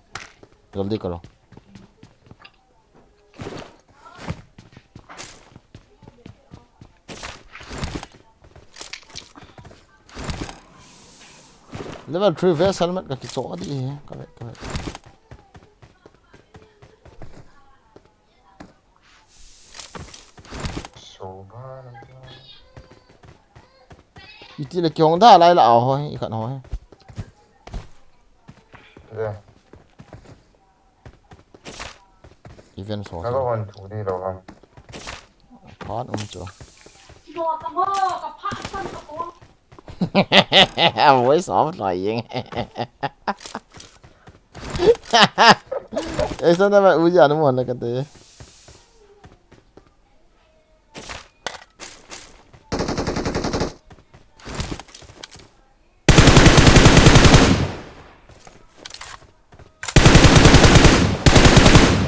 Jaldi karo. Level three vest helmet ka kicho di e, ka ve, ka ve. Iti le kiong da lai la ho, i khat ho. Yeah. Event so. Na ko hon thu di lo ham. Phat um chu. Voice off lo yeng. Ei, sa na ma uja nu mo na ka te.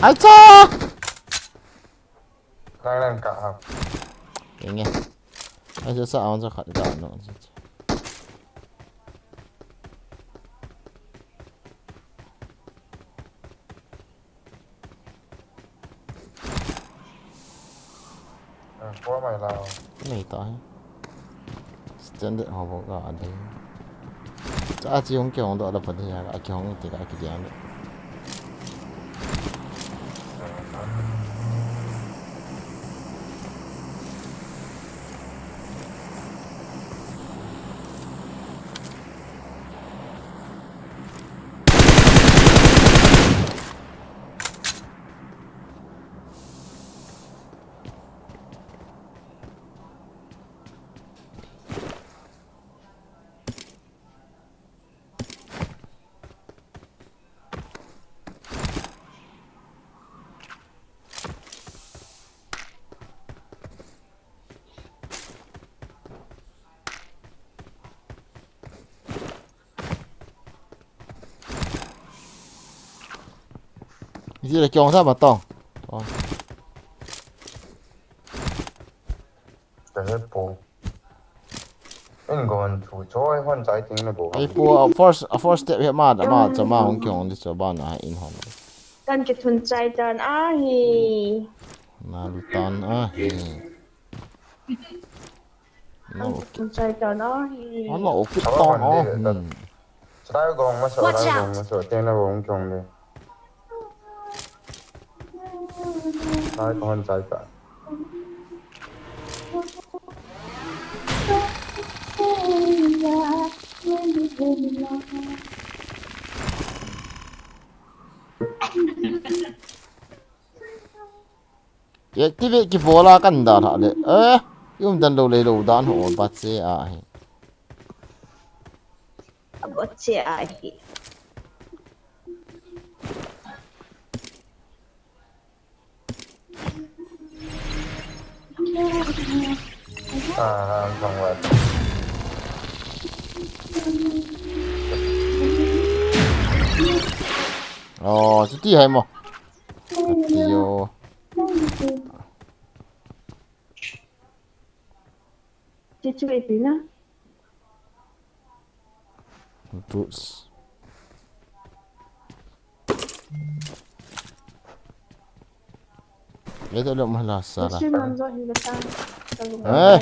Ai cha! Lang lang ka ha. Enge. Ai cha sa ang cha khat ka no. Nei ta hi. Standard ho bou ka dei. Cha chi hung kihong doh la pa dei ya, a kihong ti ka kidiang doh. Iti le kiong sa ma tong. Oh. Ka he po. In gon thu choi hon chai ting na go. Ei po, a first, a first step he ma da ma cha ma hung kiong di cha ba na in hon. Kan kithun chai tan ahi. Na lu tan ahi. Kan kithun chai tan ahi. Ano, okay, tan ahi. Sai gong ma so, sai gong ma so, tena gong chong le. Sai kon sai ka. Activate kibola kan da tha le. Eh. I umdan lou lei lou dan ho, bat se a hi. Bat se a hi. Ah, ang pangwat. Oh, chuti hai mo. Ati yo. Chuti hai na. Boots. Ito lo mahala sala. Kasi manzo hila ta. Eh.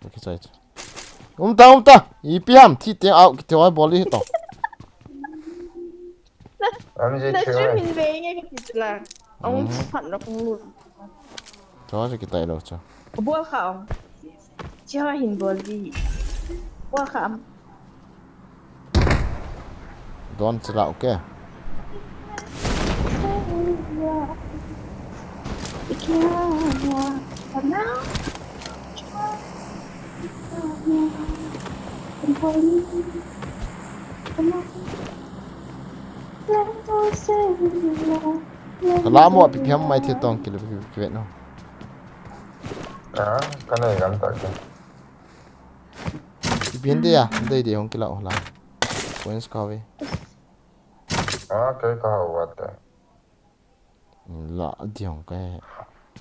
Okay, sorry. Umta, umta. Ipi ham, thi te au, kiti wa boli to. Am je Na chua. Min ve nge ka ti la. Ang Mhm. Phat na kong lut. Cho, cho kita ilo cho. Bol kha ang. Chia hin bol di. Bol kha am. Don chila, okay. Kala mo api piam mai thi tong kilo pi pi no. Ah, kana igam ta ke. Ipi hende ya, hende de hong kila ola. Points ka ve. Ah, ke ka wa ta. La, di hong kai.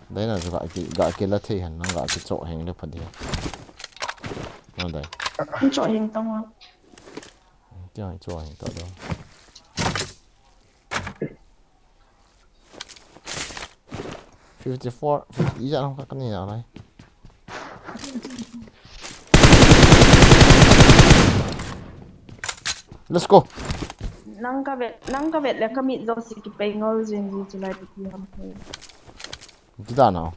Dai na ga ki, ga ki la thei han, ga ki cho heng le pha di. Na dai. Cho heng tong wa. Ti hong cho heng ta do. Fifty-four, fifty, ija lang ka ni na lai. Let's go. Nang ka vet, nang ka vet le ka mit jong si ki pei ngol jing ji chu lai ti ham. Ti da na.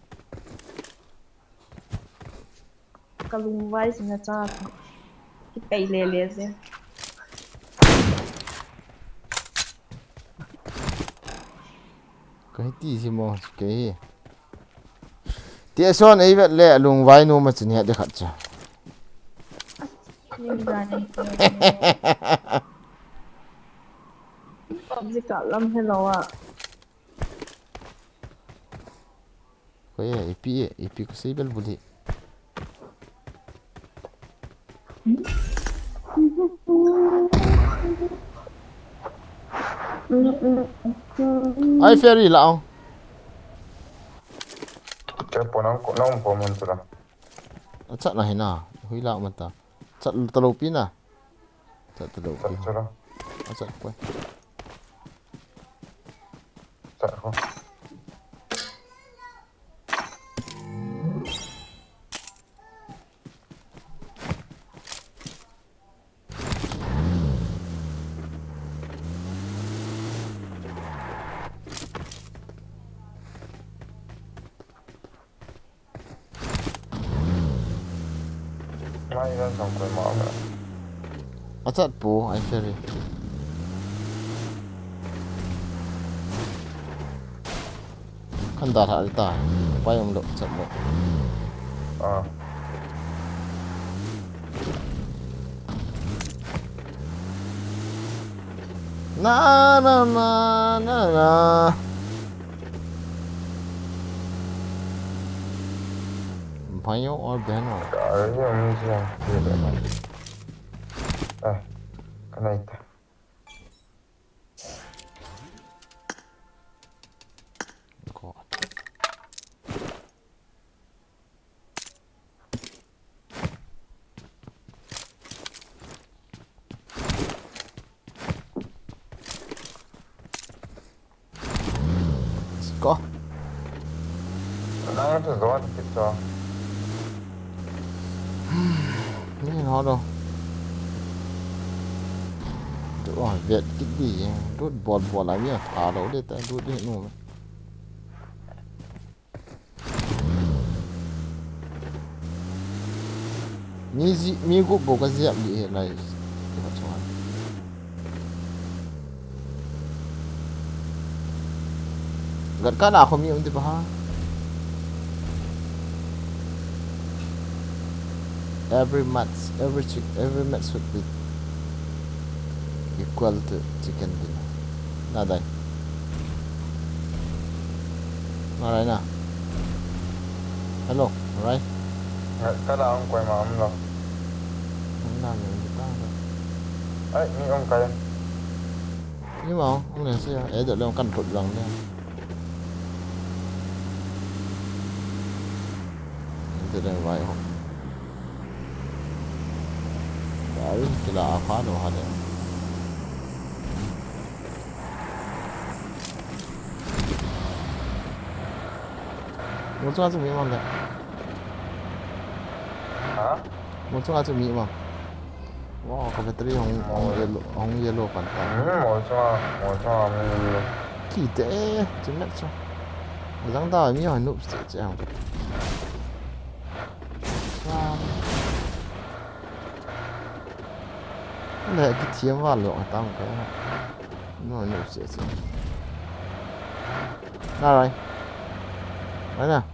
Ka lungvai sina cha. Ki pei le le je. Ka hiti si mo, ke hi. Ti son ei vet le lungvai nu ma chin he de khat cha. Ning da ni. Ji ka lam hello a. Ko ye, ipi ye, ipi ko sei bel buli. Ai, ferry la ang. Ke po nang ko, nang po mun tu la. Achat na hina, hui la mata. Chat ta lo pi na. Chat ta lo pi. Chat ta lo. Achat ko. Chat ko. Mai ran sang koi ma ma. Achat po, ai ferry. Kan da tha ta. Pai um lo, chat lo. Ah. Na, na, na, na, na. Bhaiyo aur behno. Gari hum se, ye de na. Ah, kanaita. God. Let's go. Nang tu zon kit cho. Ni ho do. Tu, oh, vet kit di. Lut bol bol a mi a tha lo de ta lut de nu. Mi ji, mi gup bou ka jep di he lai. Gat ka na kho mi um di ba ha. Every match, every chick, every match should be equal to chicken dinner. Nadai. Alright na. Hello, alright. Kala ang koima umlo. Ang dami ang gitara. Ay, mi um kayo. Ni mau, ang nasa ya. Eh, dali ang kan put lang niya. Ang dali ang vai ho. Dari kila apa no hade. Mo chunga chu mi mang de. Ha? Mo chunga chu mi mang. Wow, ka battery hong, hong yellow, hong yellow pan ta. Hmm, mo chunga, mo chunga mi yellow. Ki te, chu mek chu. Zang da mi hong nup che che hong. Sa. Le ki thiam va lo tam ka. No, no, se, se. Alright. Right now.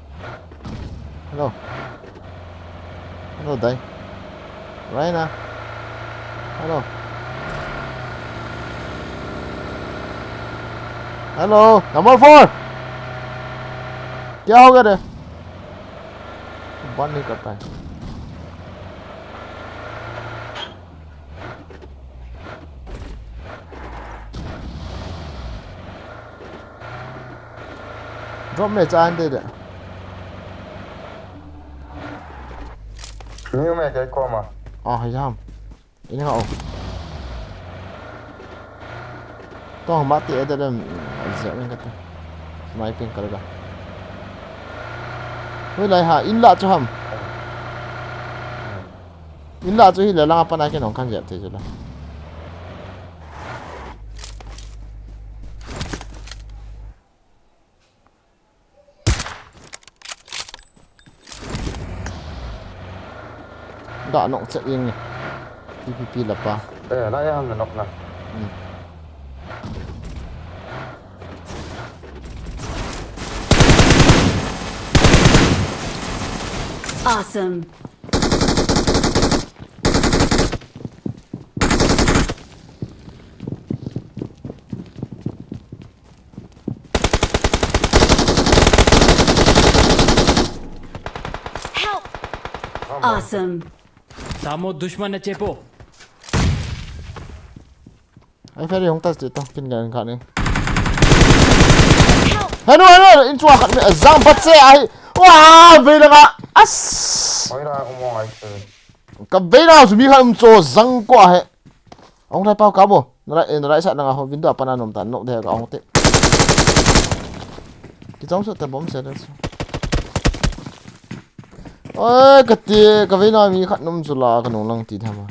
Hello. Hello, Dai. Right now. Hello. Hello, number four. क्या हो गया रे? बंद नहीं करता है। Drop me chan de de. New me kai koma. Ah, jam. Ini ha, oh. Tong mati ede dem. Jam ni kata. Sniping karega. Hui lai ha, in la chu ham. In la chu hi le lang apa na ke nong kan jep te chu la. Da nok che ing. P P P la pa. Eh, la ya na nok na. Hmm. Awesome. Help! Awesome. Samo dushman na chepo. Ai, ferry hong tas tu, kin gan khat ni. Help! Hanu, hanu, in chua khat me, zang pat se ai. Wa, vei langa. As. Oi la, umo ai se. Ka vei la, sumi khat um cho zang ko he. Ong lai pau ka bo. Nara, eh, nara sa nanga ho window apa na nom ta, nok de ka ong te. Ki chong su te bom se de su. Oi, ka ti, ka vei na mi khat nom chu la, ka nung lang ti tham a.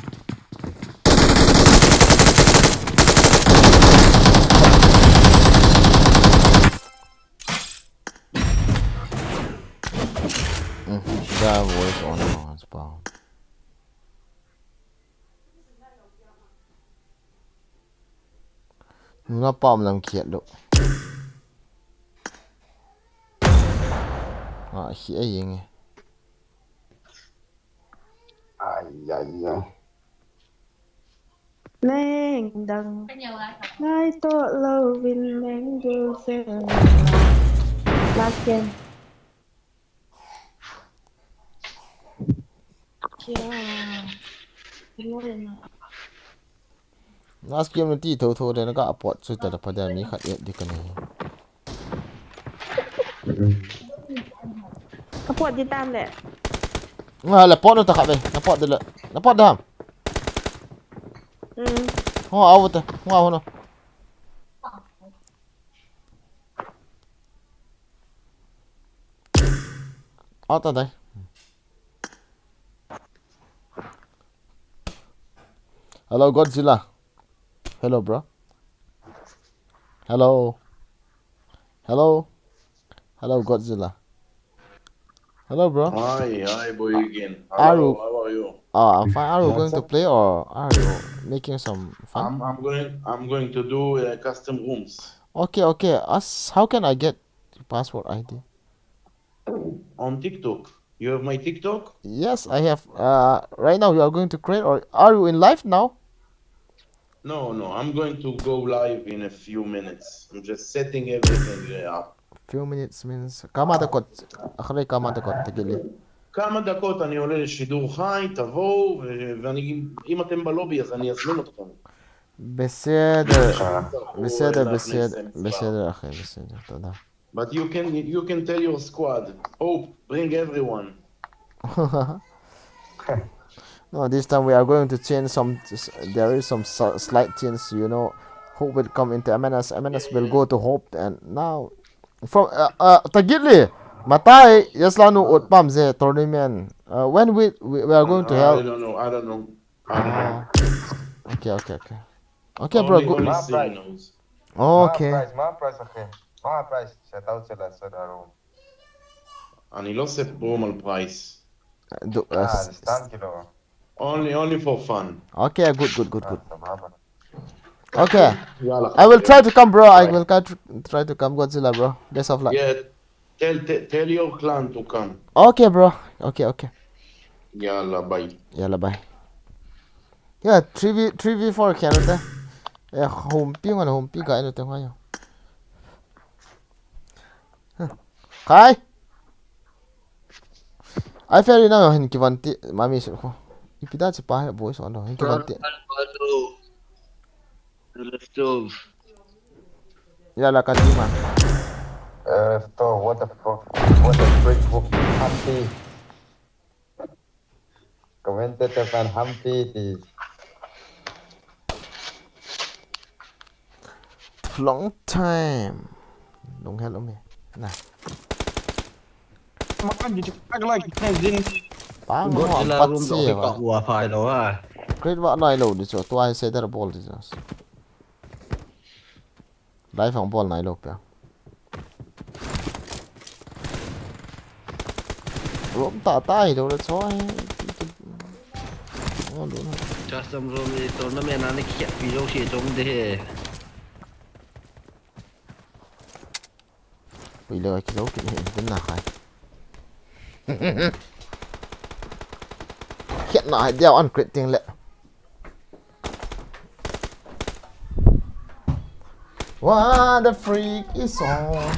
Hmm, da voice on, on, on, on. Nunga pam lam kiat lo. Ah, hi ai yeng e. Ai, ai, ai. Leng dang. Ngai to lo vin leng du se. Last game. Kia. Last game na ti tho tho de na ka pot chu ta da pa da mi khat et di ka ni. Ka pot di tam le. Nga le pot no ta kha be. Na pot de le. Na pot da. Mm. Ho au te. Ho au no. Au ta dai. Hello, Godzilla. Hello, bro. Hello. Hello. Hello, Godzilla. Hello, bro. Hi, hi, boy again. Are Hello, you how are you? Ah, I'm fine. Are you going to play or are you making some fun? I'm, I'm going, I'm going to do uh, custom rooms. Okay, okay. As, how can I get your password I D? On TikTok. You have my TikTok? Yes, I have. Uh, right now, you are going to create, or are you in live now? No, no, I'm going to go live in a few minutes. I'm just setting everything uh, up. Few minutes means כמה דקות. אחרי כמה דקות, תגיד לי. כמה דקות אני עולה לשידור חי, תבואו, ו- ואני, אם אתם בלובי אז אני אזמין אתכם. בסדר, תצטרכו בסדר, להכניס בסדר, למספר. בסדר, אחי, בסדר, תודה. But you can, you can tell your squad, Hope, bring everyone. No, this time we are going to change some. There is some s- slight change, you know. Hope will come into M N S. M N S will go to Hope, and now from uh, uh, תגיד לי, מתי יש לנו עוד פעם זה tournament? Uh, when we, we, we are going to I have. Don't know, I don't know. Ah. Okay, okay, okay. Okay, bro, Only, good. only מה Siri הפרייס? knows. מה Okay. הפרייס? מה הפרייס, אחי? מה הפרייס שאתה רוצה לעשות הרום? אני לא עושה פרום על פרייס. Do, uh, אה, s- זה סתם כאילו. Only, only for fun. Okay, good, good, good, אה, good. סבבה. Okay. יאללה. I will try to come, bro. I will try to try to come, Godzilla, bro. Best of luck. Yeah, tell, tell, tell your clan to come. Okay, bro. Okay, okay. יאללה, ביי. Yalla, bye. Yeah, three v three v four khe nute. Eh, home pi ngon home pi ga nute ngai. Khai. Ai fair enough hin kivan ti mami su ko. Ipi da chi pa he boys on hin kivan ti. Yalla ka di ma. ערב טוב, what the fuck, what the freak, happy. Commentator fan happy, please. Long time. Long hello me. Na. Man, you just act like you can't didn't. Pa mo Godzilla pat room si doh hi ba. ka hua phai lo ha. Great wa nai lo di chu. Tua hi se der ball di chu. Live ang ball nai lo pe. Room ta ta hi lo le chu. Oh, lo na. Custom room ni tournament a ni khiat pi lo si chong de he. Pui le ki lo ki ni din na khai. Khiat na hai dia an crit ting le. What the freak is on?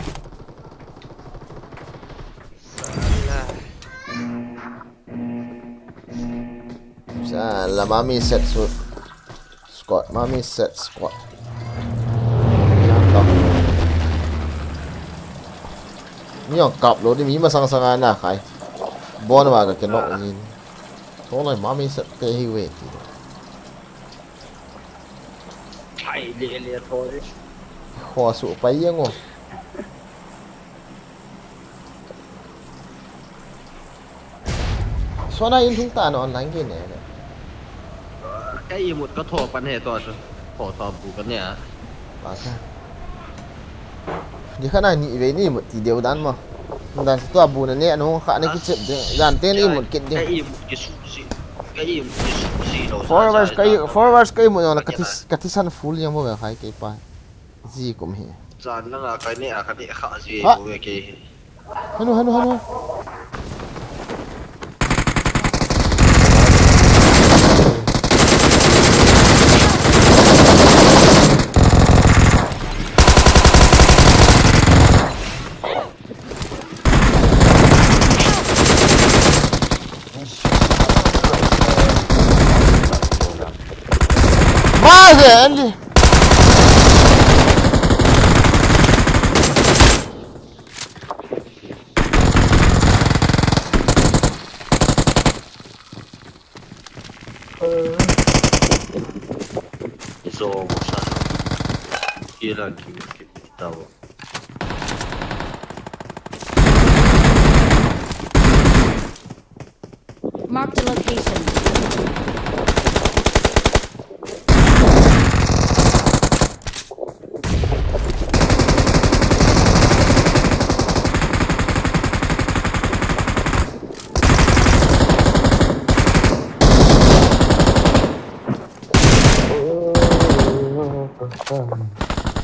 Sala mami set su squad, mami set squad. Mi ang kap lo di mi masang sanga na khai. Bon wa ka kenok ni. Tolai mami set te hi we ti. Thai le le tho de. Khua su pai yang o. Sona in thung ta na online game ne. Ka imut ka tho pan he to chu. Tho tho bu ka ne a. Ba ka. Di khana ni ve ni mut ti deu dan ma. Dan tua bu na ne an hong kha ne ki chep de. Dan te ni mut kit de. Ka imut ki su si. Ka imut ki su si lo. Forwards ka i- forwards ka imut na ka thi ka thi san full yang mo ve khai ke pa. Ji kum hi. Chan na nga ka ne a ka ne kha ji Ha? Bo ke. Hanu hanu hanu. Vale, Andy. Zo mo sa. Kila ki ki tawo. Marked a location.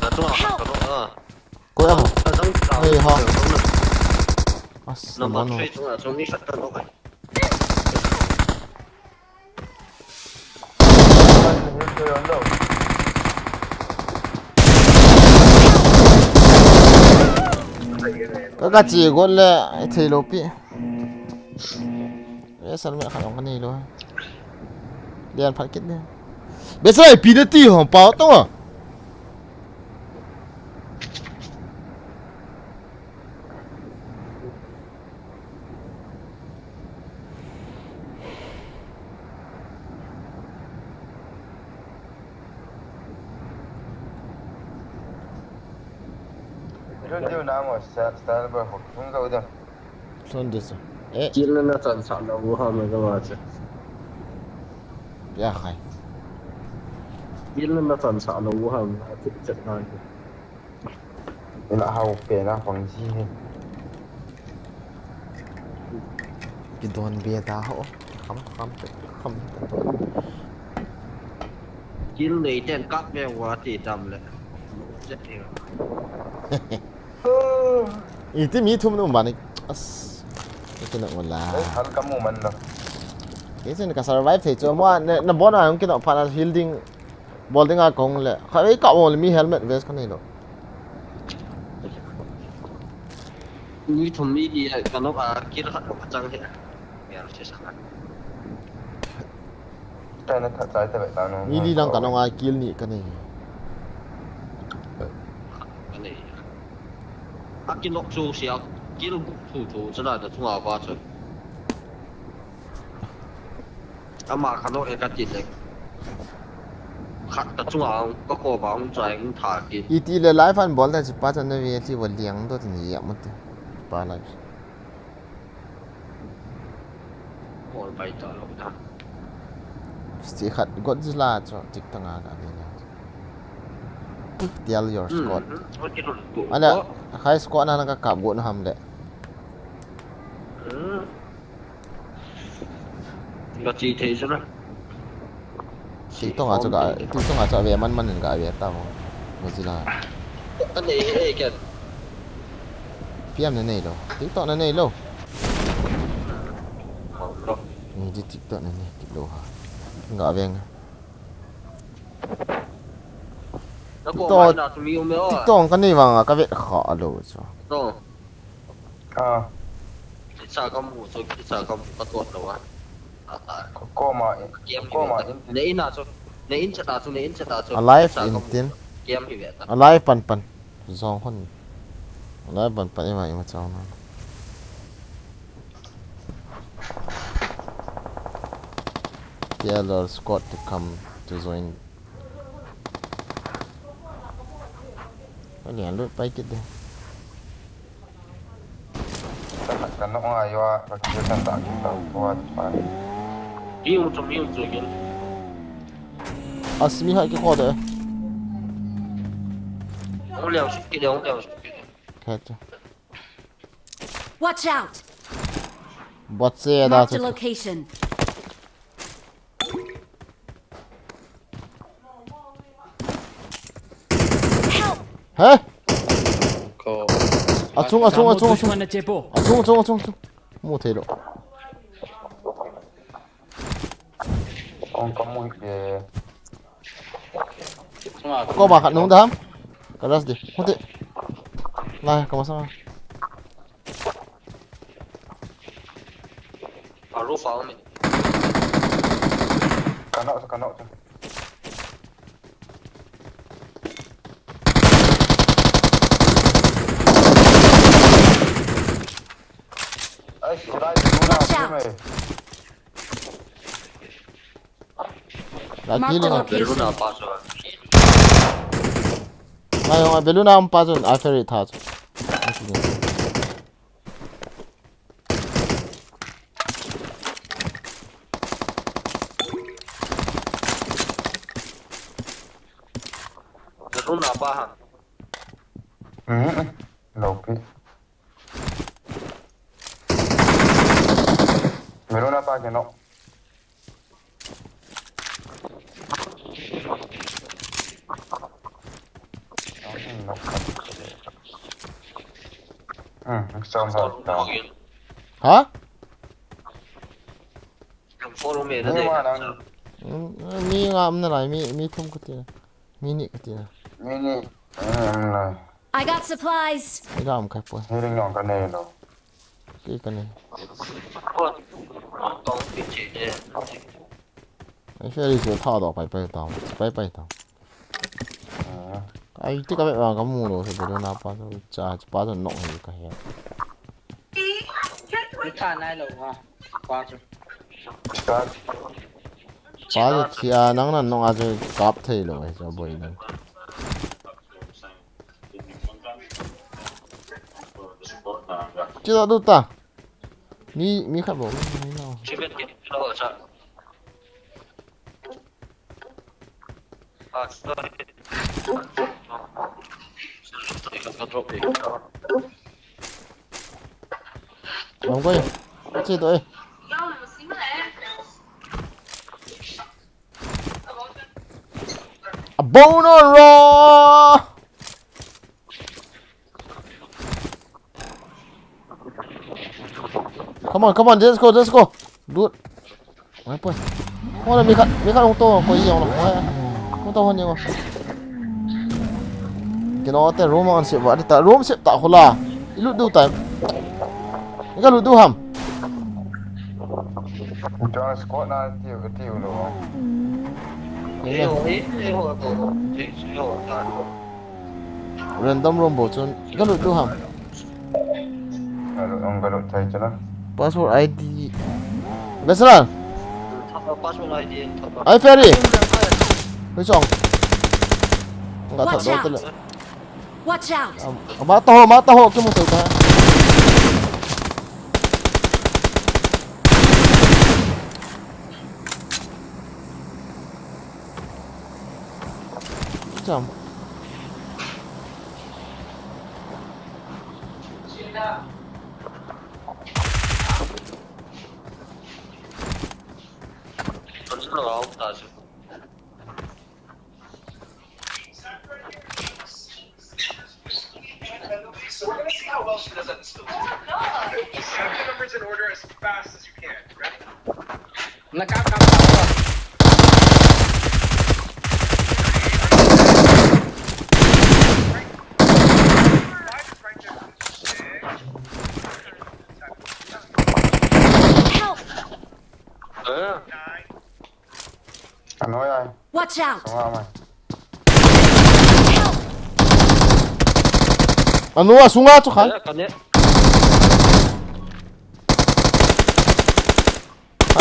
Ka to a, ka to a. Ko ya mo. Ka dang ka. Hey, ha. As, number three chunga chun mi khat ka lo kai. Ka ka chi got le, ai thei lo pi. Yes, sir, me khat ong ka nei lo. Lian phat kit le. Be sa pi de ti ho pau to. Lhon ding chu. Eh. Kill na na chansah lou u ham, ka ma chu. Pia khai. Kill na na chansah lou u ham, a chu chat na chu. Ina hau pe na pang ji he. Kidon be ta ho. Kham, kham, kham. Kill nei ten kap ve uva ti tam le. Chet ding. Iti mi thum na um bani. As. Iti na um la. Ei, hal ka mu man lo. Kei chun ka survive thei chu mo na, na bon a hung kino pha na heal ding. Bol ding a kong le. Kha ei ka ol mi helmet vest ka nei lo. Mi thum mi di ka nok a kill khat ka chang he. Mi a se sa. China that chai ta ve ta no. Mi li lang ka nong a kill ni ka nei. Ka nei. A kill nok chu sia, kill chu chu chana da chunga va chu. Ama ka nok e ka ti le. Khat ka chunga ka ko ba hung chai hung tha ki. Iti le live an bol ta chi pa chan na ve chi bol liang to tin ya mo te. Pa live. Bol pai ta lo ta. Sti khat Godzilla chu tik tanga ka ve na. Tell your squad. Ana, high squad na ka kap go na ham le. Ka chi thei chu na. TikTok a chu ka, TikTok a chu a ve man man in ka ve ta mo. Godzilla. Ka nei he ken. Piam na nei lo. TikTok na nei lo. Ni di TikTok na nei kit lo ha. Ka ve nga. TikTok ka nei vang ka ve kha lo chu. Ah. Kicha ka mu chu, kicha ka mu ka tuat lo a. Ko, koma in, koma in. Ne in a chu, ne in chat a chu, ne in chat a chu. Alive in tin. Kiam hi ve ta. Alive pan pan. Zong hon. Alive pan pan ima ima chang na. Tell your squad to come to join. Ka lian lut pai kit de. Ka, ka nok ngai uva, ka kill kan ta kit ta, ka va pa. Hiu chu, hiu chu, hiu. As mi hai kikho de. Hung leo suk kit de, hung leo suk kit de. Khe chu. Watch out! Bot se da chu. Marked a location. Help! He? Ko. Achung, achung, achung, achung. Achung, achung, achung, achung. Mu thei lo. Kong ka mu hi ke. Ko ba khat nung dam. Ka ras di. Huti. Lai, ka masa. Aro fa mi. Ka nok, ka nok. Ai, surai, surai. Watch out. Marked a location. Beluna pa chu. Ngai, ngai, beluna um pa chu, a ferry tha chu. Beluna pa ha. Hmm, lo pi. Beluna pa ke no. Hmm, song ha. Follow me again. Ha? Follow me again. Ni ma nang. Hmm, mi nga um nalai, mi, mi thum kati na. Mi ni kati na. Mi ni. Hmm, nalai. I got supplies. Ila um kai poi. Ni ring nong kanei lou. Kei kanei. Kon. Kon pi che. Ai, Ferry chu tha do pai pai tao, pai pai tao. Ah. Ai, ti ka ve vang ka mu lou, se do na pa chu cha, pa chu nok hi ka he. Ni tha nai lou ha, pa chu. Start. Pa chu thia nang nan nok a chu kap thei lou, ai chu boi nan. Chi da du ta. Mi, mi khat bou, mi, mi lo. Chicken kit, hello, sir. Ah, sorry. Sorry, sorry, control, please. Lam ko e. Chi to e. A bono ro. Come on, come on, let's go, let's go. Dude. Mai poi. Hon mi khat, mi khat hung to, koi jong lo. Hung to hon jong. Kino te room on se va ta, room se ta khola. I lut du time. I ka lut du ham. Jong squad na tiu, tiu lo. Ni ne. Random room bou chun. I ka lut du ham. Ka lut, ka lut thei chu la. Password I D. Besra. Password I D. Ai, Ferry. Hui chong. Nga thot do tele. Watch out! Ama ta ho, ama ta ho, kimu thei ta. Cham. So we're gonna see how well she does at the school. Have your numbers in order as fast as you can. Ready? Nakakapa. Help! Nine. Anoi ai. Watch out! Sunga mai. Help! Anu a sunga chu khan. Ka ne, ka ne.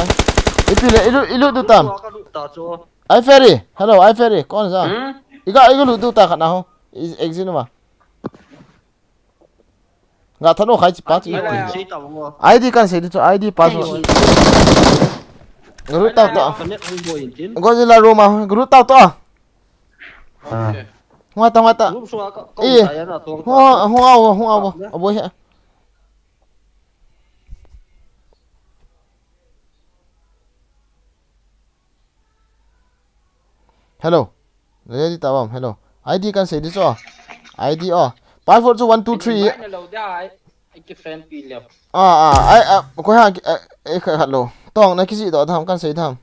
Ai. Ipi le, ilu, ilu du tam. Ka lut ta chu. Ai Ferry. Hello, ai Ferry. Kon sa. Hmm? Iga, iga lut du ta khan aho. Is exit ma. Nga thano khai chi pa chi. Ai, ai, ai. I D kan sei di chu, I D pa chu. Ai, ai. Nga lut tau to. Ai, ai, ai, ai. Godzilla room a, nga lut tau to. Ah. Okay. Hung a ta, hung a ta. Room sunga ka, ka. Eh. Hung a, hung a, hung a, hung a. Aboi he. Hello. Ready ta bam. Hello. I D kan sei di chu. I D o. Password chu one two three. Ai, ai, ai, ai, khat, khat lo. Tong na kisi do tham kan sei tham.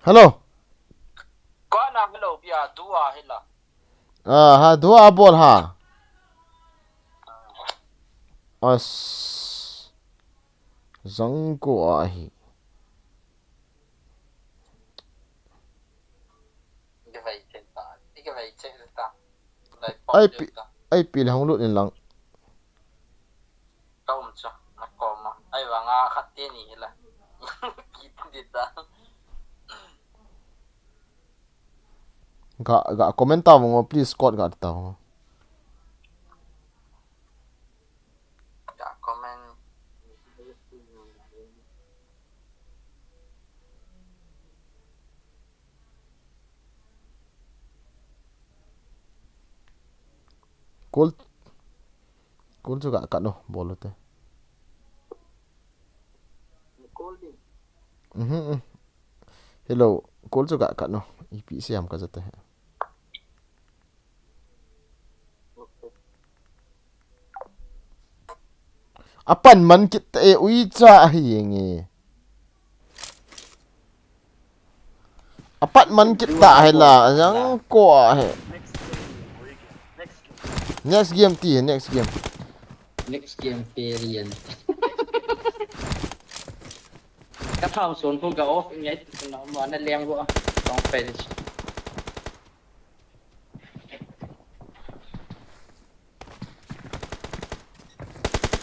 Hello. Kona hello bia dua hila. Ah, ha, dua bol ha. As. Zangko ahi. Ai pi, ai pi le hong lut in lang. Ka um chu, na koma. Ai vanga khat te ni hi la. Kiti ta. Ga, ga comment ta vong, please, Scott ga ta vong. Ga comment. Kul, kul chu ga kat no, bol u te. Mhm, mm. Hello, kul chu ga kat no, ipi siam ka jate. Apan man kit ta e, ui cha ahi nge. Apat man kit ta hi la, jang ko a hi. Next game ti, next game. Next game perian. Ka thau son ko ga off ngai tu na ma na leng go. Don't finish.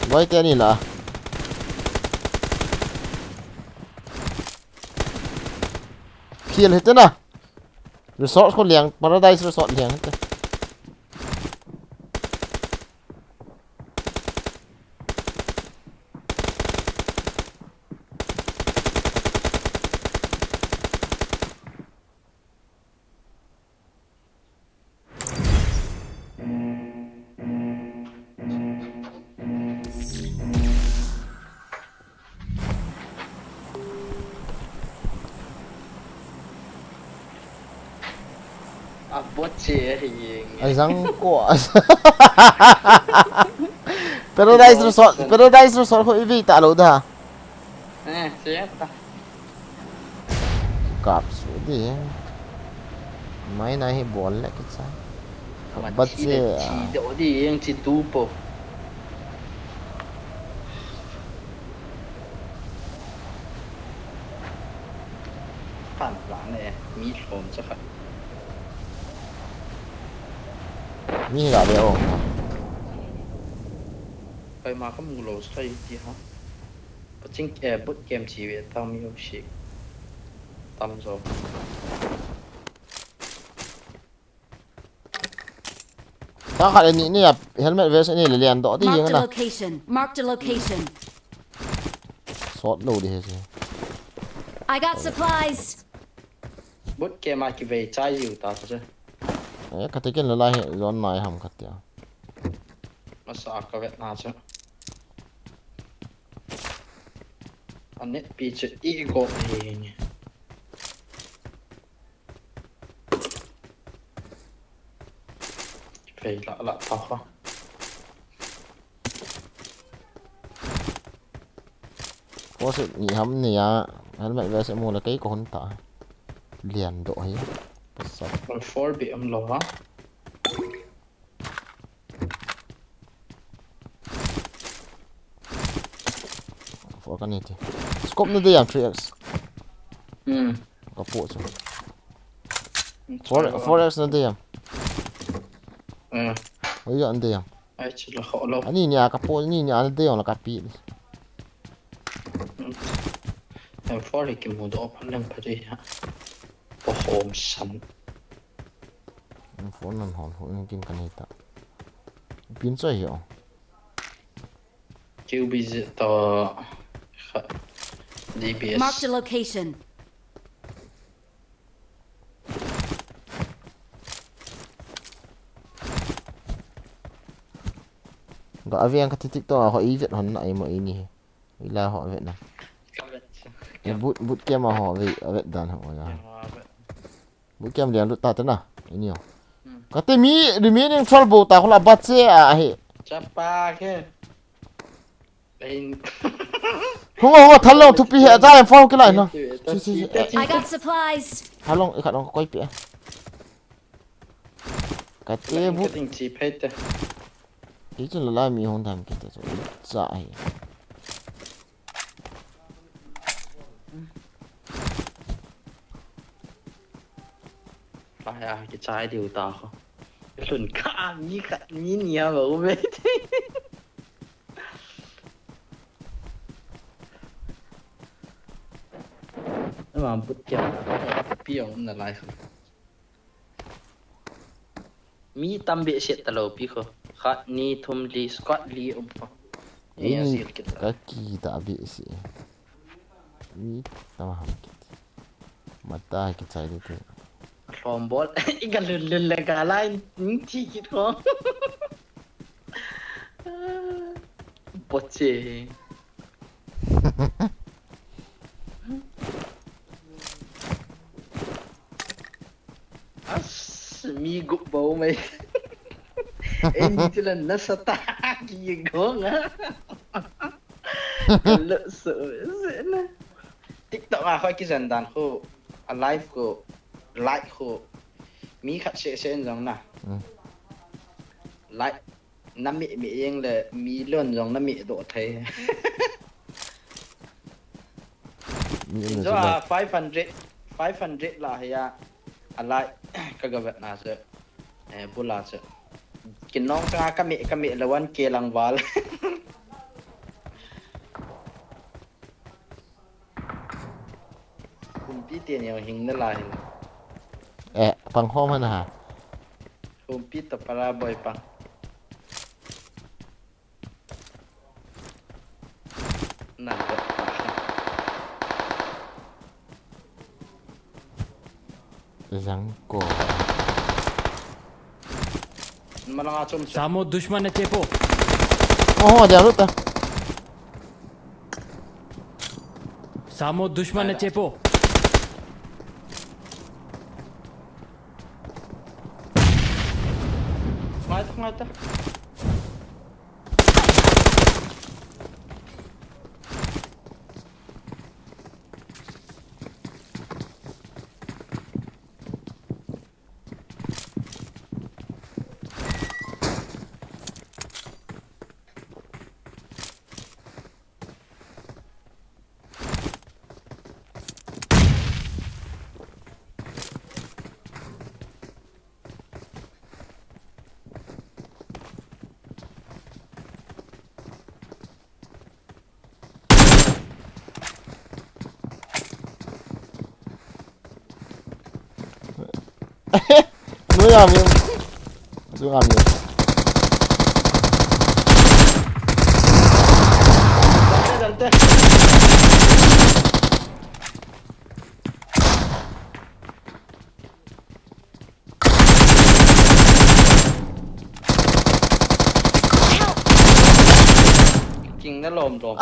Loi te ni la. Khial hite na. Resort ko liang, Paradise Resort liang hite. A bot che hi yeng. A jang ko. Paradise Resort, Paradise Resort ko ivi ta lo da. Eh, che ta. Kap su di. Mai na hi bol le kicha. Ama bat chi le che, chi ah. Do di yeng chi tu po. Pan la ne, mi lhom cha khat. Mi la le o. Kai ma ka mu lo sai ti ha. Paching, eh, boot camp chi ve ta mi ho shi. Tam jo. Ta khat ni ni a helmet vest ni le lian do ti. Marked a yeng na. Location. Marked a location. Sot lo di he se. I got supplies. Boot camp a ki ve chai jiu ta se. Eh, ka te ken la lai he zon nai ham khat tia. Masa ka vet na se. Anet pi che i go e ni. Fei la la ta kha. Ko se ni ham ni a, helmet vest mu la kei ko hun ta. Lian do hi. Pasal. Four bi am lo ha. Four ka ni ti. Scope na de yang three X. Hmm. Ka po chu. Four, four X na de yang. Eh. Oi ya de yang. Ai, chu la ho lo. Ani ni a ka po ni ni a na de yang la ka pi. Hmm. Em four ki mu do pa leng pa de ya. Po hom san. Phone nan hon hon kin kan hita. Pin choi hi o. Q B Z to kha D B S. Marked a location. Ga aviang ka titik to ho i vet hon na i mo i ni. Ila ho vet na. Ka vet. E boot, boot camp a ho ve, vet dan ho ya. Boot camp lian lut ta te na. Ini o. Hmm. Ka te mi remaining twelve bo ta ko la bat se a he. Chapa ke. Hunga, hunga, thal long thupi he, acha em phone kilai na. Chi, chi, chi. I got supplies. Thal long, i khat long koi pe. Ka te boot. Ka ding chi phei te. Hichun lala mi hung tham kit ta chu. Cha hi. Aya, kichai diu ta kho. Lhun kha mi khat mi ni a ba u ve. Ama put kya. Pi ong na lai kho. Mi tam behseh talou pi kho. Khat, ni, thum, li, squad li um kho. Ei, mi a sil kit ta. Ka ki ta behseh. Mi tam ham kit. Mata kichai di te. Lhom bol. I ka lun lun le ka lai, mi thi kit kho. Boche. As, mi gup bou mai. Ei, ni chila nasa ta ki gong a. Kalo so, se na. TikTok a kho kijen dan kho, a live kho, like kho. Mi khat seh seh in jong na. Mm. Like. Na mi, mi jeng le million jong na mi doh thei. Mi jeng le jo a like. Five hundred, five hundred la hia. A like ka ga vet na se. Eh, bula se. Kin nong changa ka mi, ka mi le one K lang val. Kumpi te ni hing na lai. Eh, pang hom han ha. Kumpi to para boy pang. Nan to. Jang ko. Malanga chom sa. Samo dushman ne chepo. Oho, dia luta. Samo dushman ne chepo. Ngai ta, ngai ta. Anu ya mi. Anu ya mi. King na lom lom.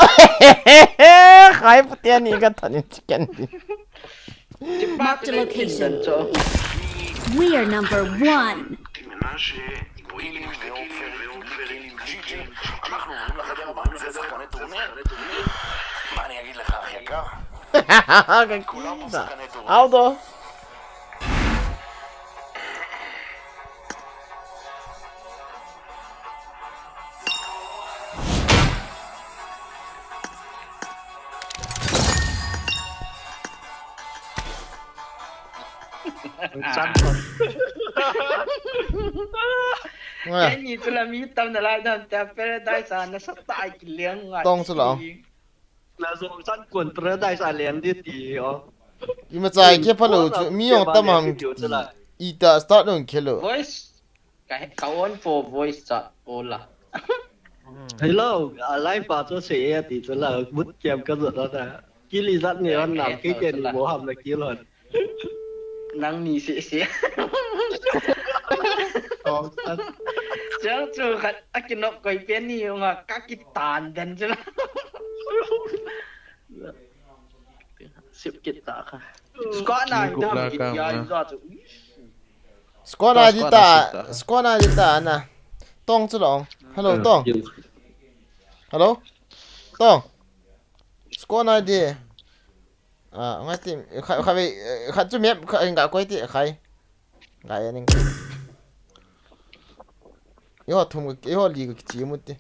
Khai putia ni ka thanin chicken di. Mark the location. We are number one. מה אני אגיד לך, אחי יקר? כולם פה שחקני טורניר. Auto. Ken ni chu la mi tam na lai dan ta Paradise a na sa tai ki leng ngai. Tong chu la. La zong san kun Paradise a leng di ti o. Ima chai ke phalo chu mi ong tam ham ki. Ita start ong khelo. Voice. Ka, ka on for voice chat, ola. Hello, a live pa chu se e ti chu la, boot camp ka zot ta. Kili zat ni on nam, ki ke ni mo ham na kilo. Nang ni se se. Chang chu khat a kinok koi pen ni nga ka kitan den chu la. Sip kit ta kha. Squad na dam kit ya in za chu. Squad I D ta, squad I D ta na. Tong chu long. Hello, Tong. Hello? Tong. Squad I D. Ah, ngai ti, kha, kha ve, kha chu map, kha, nga koi ti, khai. Nga ya ning. Eiho thum ka, eiho li ka kichi mu ti.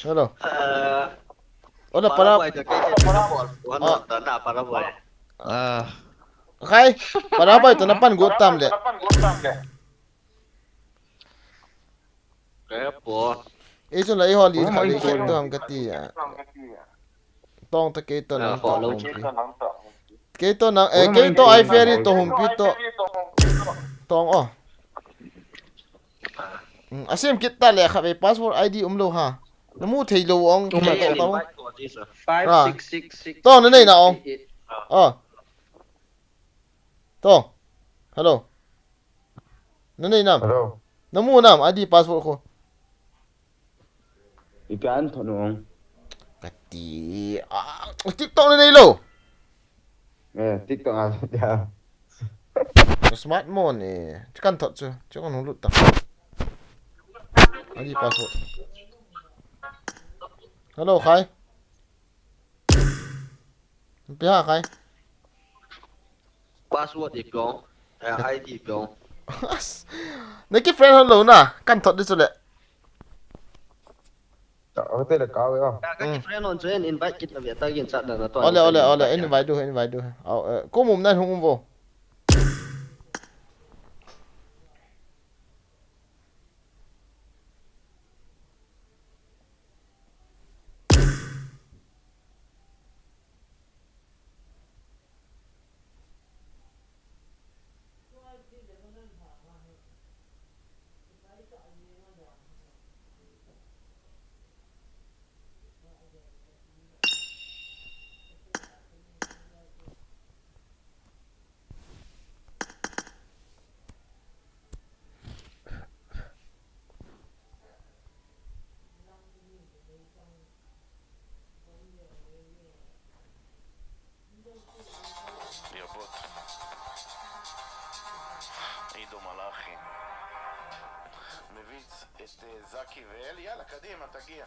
Hello. Eh, Ola para. Paraguay to kei kei Singapore. Wan Ah. ta na Paraguay. Ah. Khai, Paraguay to na pan got tam le. Kaya po. Ei chun la eiho li Wan kha mai le kei po. to ham ka ti a. Tong ta kei to Ah, nang po to lo hung chi. pi. Kei to nang, eh, Wan kei mai to po. ai ferry to hung pi to. Tong o. Hmm, asim kit ta le kha ve password I D um lo ha. Na mu thei lo ong Wan kei mai to po. tong. Five six six six. To na nei na ong. Oh. To. Hello. Na nei nam. Hello. Na mu nam I D password ko. Ipi an thot nung. Ka ti. Ah, TikTok na nei lo. Eh, TikTok a, ya. Smart mo ni. Chikan thot chu. Chikan hung lut ta. I D password. Hello, Khai. Pi ha Khai. Password i piong. Eh, I D i piong. Na ki friend hon lo na. Kan thot di chu le. Ka, ka te le ka ve a. Ka, ka ki Mm. friend hon chu en invite kit na ve ta gin chat na na to. Ole, ole, ole. Invite Invite du, invite du. Au, eh, ko mum nan hung um vo. לרבות עידו מלאכי. מביץ את, אה, זקי ואלי, יאללה, קדימה, תגיע.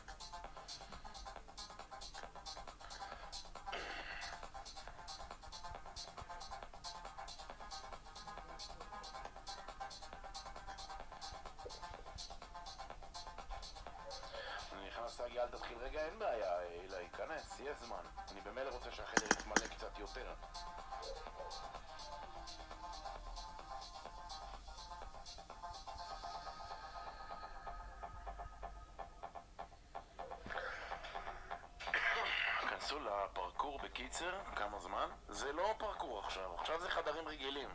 אני נכנס להגיע, אל תתחיל רגע, אין בעיה, אילי, כנס, יש זמן. אני במילא רוצה שהחדר יתמלא קצת יותר. כנסו לפרקור בקיצר, כמה זמן? זה לא פרקור עכשיו, עכשיו זה חדרים רגילים.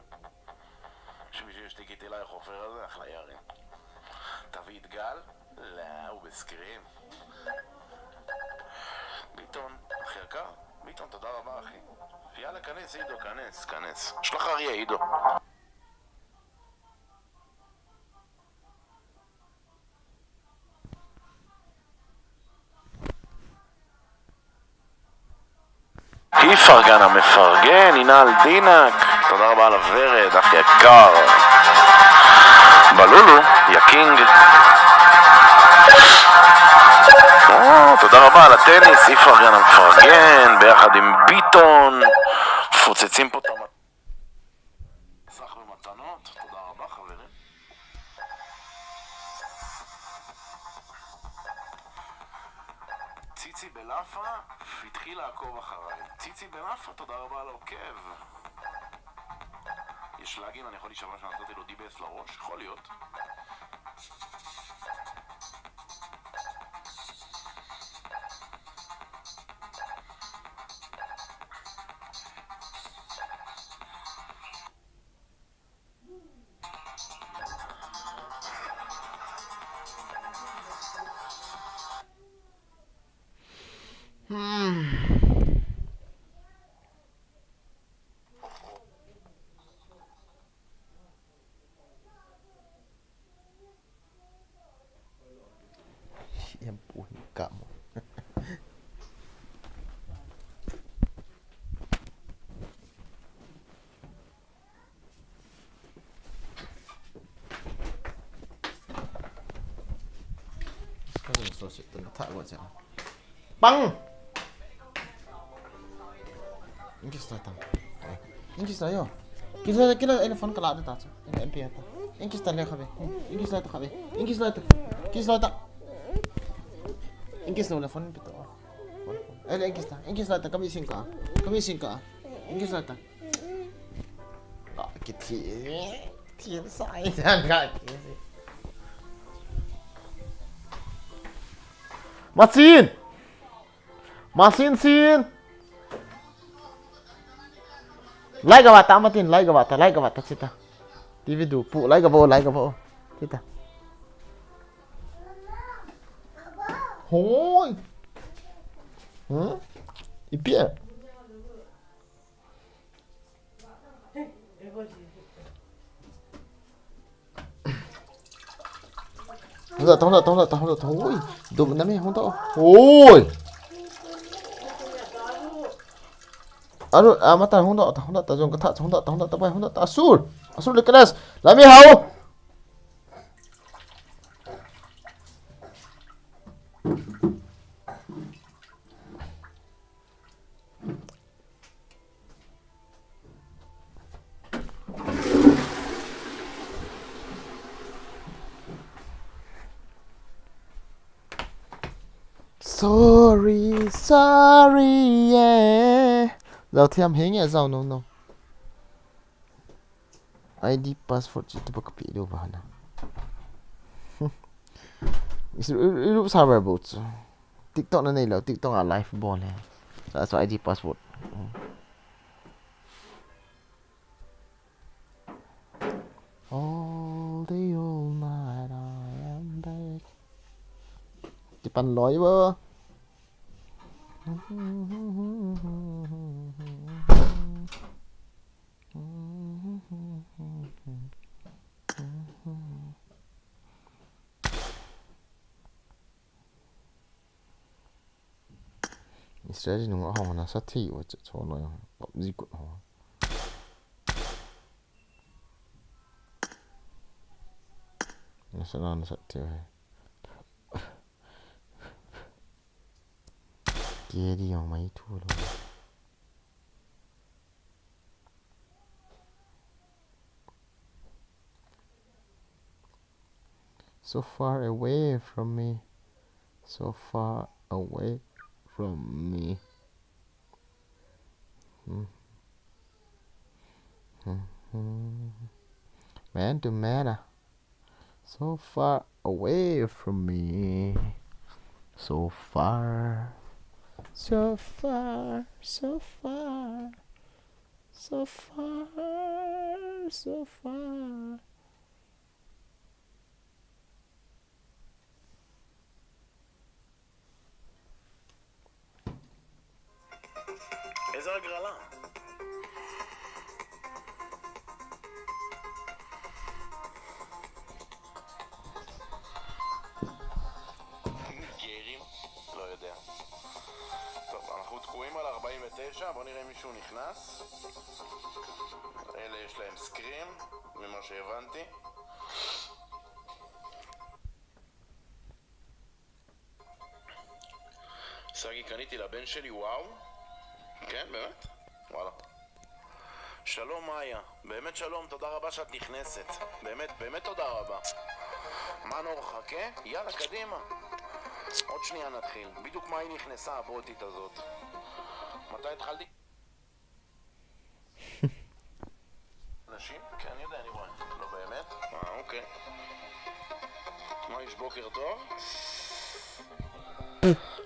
שמישהו ישתיק איתי לחופר הזה, אחלה ירי. תביא את גל? לא, הוא בסקרים. ביטון, אחי יקר? ביטון, תודה רבה, אחי. יאללה, כנס, עידו, כנס, כנס. יש לך אריה, עידו. איפרגן המפרגן, הנה על דינק, תודה רבה על הוורד, אחי יקר. בלולו, יא קינג. או, תודה רבה על הטניס, איפרגן המפרגן, ביחד עם ביטון, מפוצצים פה את המ... סך במתנות, תודה רבה חברים. ציצי בלאפה התחיל לעקוב אחריי. ציצי בלאפה, תודה רבה על העוקב. יש לאגים, אני יכול להישבע שנתתי לו די בי אס לראש? יכול להיות. Hmm. Siempre un camo. Ka zong so se tun tha go cha. Pang. Inki sta tam. Inki sta yo. Kila kila ina phone kala ta cha. Ina M P ta. Ing kiss ta le kha ve. Ing kiss lai ta kha ve. Ing kiss lai ta. Kiss lai ta. Ing kiss lou le phone pe to. Phone, phone. Eh, le ing kiss ta. Ing kiss lai ta, kami sing ka. Kami sing ka. Ing kiss lai ta. Ka kithi. Thi sai jan ka kiss. Masin. Masin sin. Lai gava ta Matin, lai gava ta, lai gava ta chita. T V du pu, lai gava, lai gava. Chita. Hoi. Hmm? Ipia. Hung da ta, hung da ta, hung da ta, hung da ta, hoi. Dum na me, hung da. Hoi. Aru, a, mata, hung da ta, hung da ta, jong ka tha, hung da ta, hung da ta, bai, hung da ta, asur. Asur le kenas. La me hao. Sorry, sorry, yeah. Zau thiam henge, zau no, no. I D password chi tu bak pi do ba na. Isu, isu server boot. TikTok na nei lo, TikTok a live bol he. Sa, sa I D password. All day, all night, I am back. Ti pan loi bo. Strategy nung a hong na sa thi wa cha cho no ya. PUBG kut ho. Na sa na na sa thi wa. Kedi yong mai thu lo. So far away from me. So far away from me. Hmm. Hmm, hmm. Man to man. So far away from me. So far. So far, so far. So far, so far. איזה הגרלה? גרים? לא יודע. טוב, אנחנו תקועים על ארבעים ותשע, בוא נראה אם מישהו נכנס. אלה יש להם סקרים, ממה שהבנתי. סגי, קניתי לבן שלי, וואו. כן, באמת? וואלה. שלום, מאיה. באמת שלום, תודה רבה שאת נכנסת. באמת, באמת תודה רבה. מה נורחה, כן? יאללה, קדימה. עוד שנייה נתחיל. בדיוק מה היא נכנסה, הבוטית הזאת. מתי התחלתי? נשים? כן, אני יודע, אני רואה. לא באמת? אה, אוקיי. מה יש, בוקר טוב?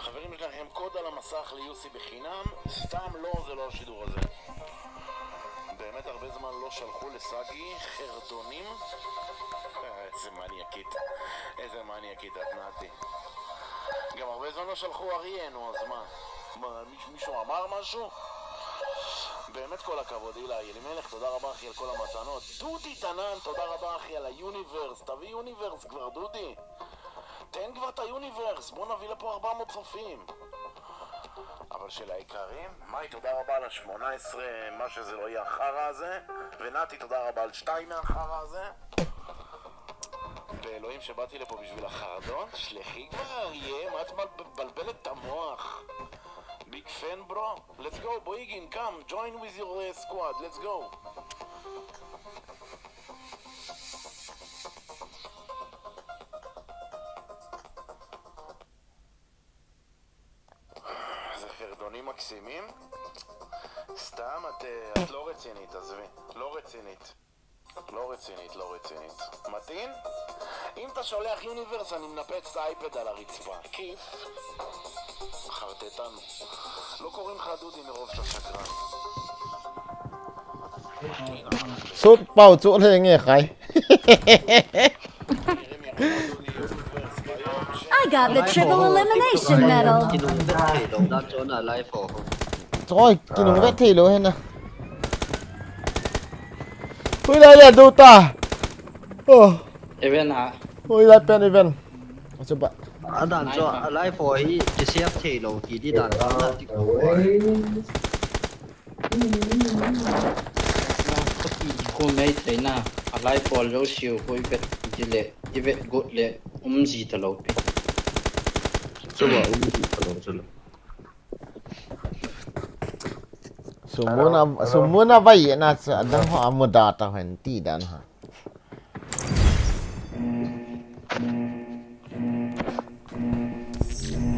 חברים, יש לכם קוד על המסך ליוסי בחינם. סתם לא, זה לא השידור הזה. באמת הרבה זמן לא שלחו לסגי חרדונים. אה, איזה מניאקית. איזה מניאקית את, נתי. גם הרבה זמן לא שלחו אריה, נו, אז מה? מה, מיש-, מישהו אמר משהו? באמת כל הכבוד, אילי אלימלך, תודה רבה, אחי, על כל המתנות. דודי תנן, תודה רבה, אחי, על היוניברס. תביא יוניברס כבר, דודי. תן כבר את היוניברס, בוא נביא לפה ארבע מאות צופים. אבל של היקרים, מאי, תודה רבה על השמונה עשרה, מה שזה לא יהיה, החרא הזה. ונתי, תודה רבה על שתיים מהחרא הזה. באלוהים שבאתי לפה בשביל החרדון, שלחי כבר, אריה, מה את מבלבלת את המוח? Big fan, bro. Let's go, בואיגין, come, join with your, uh, squad, let's go. מקסימים? סתם, את, אה, את לא רצינית, עזבי. לא רצינית. לא רצינית, לא רצינית. מתאים? אם אתה שולח יוניברס, אני מנפץ את האייפד על הרצפה. כיף. חרטטן. לא קוראים לך דודי מרוב שאתה שקרן. Sut pau chu le nge khai. I got the triple elimination medal. Choi, kinung vet thei lou hena. Hui lai le Dota. Oh, Event ha. Hui lai pen event. Achu ba. Adan chu alive for hi kisave thei lou ti di dan dan na ti ko. Ko mei thei na. Alive for lo siu ko i vet di le. I vet got le. Um ji ta lo pi. Chu ba um ji ta lo chu lo. Sumuna, sumuna vai na cha dang ho amuda ta hen ti dan ha.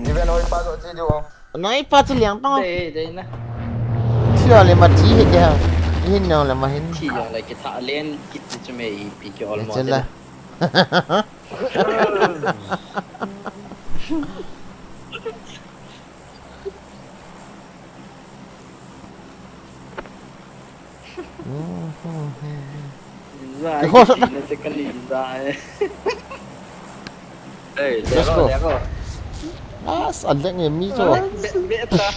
Even oi pa to chi du. Noi pa chu liang pang. Dei dei na. Chi le ma chi hi de. Hin no le ma hin. Chi jong le kitha len kit chu me i pi ki almost. Chela. Zai ki na te kali zai. Hey, Let's go. Lego. Ah, sa leng e mi cho. Be be ta.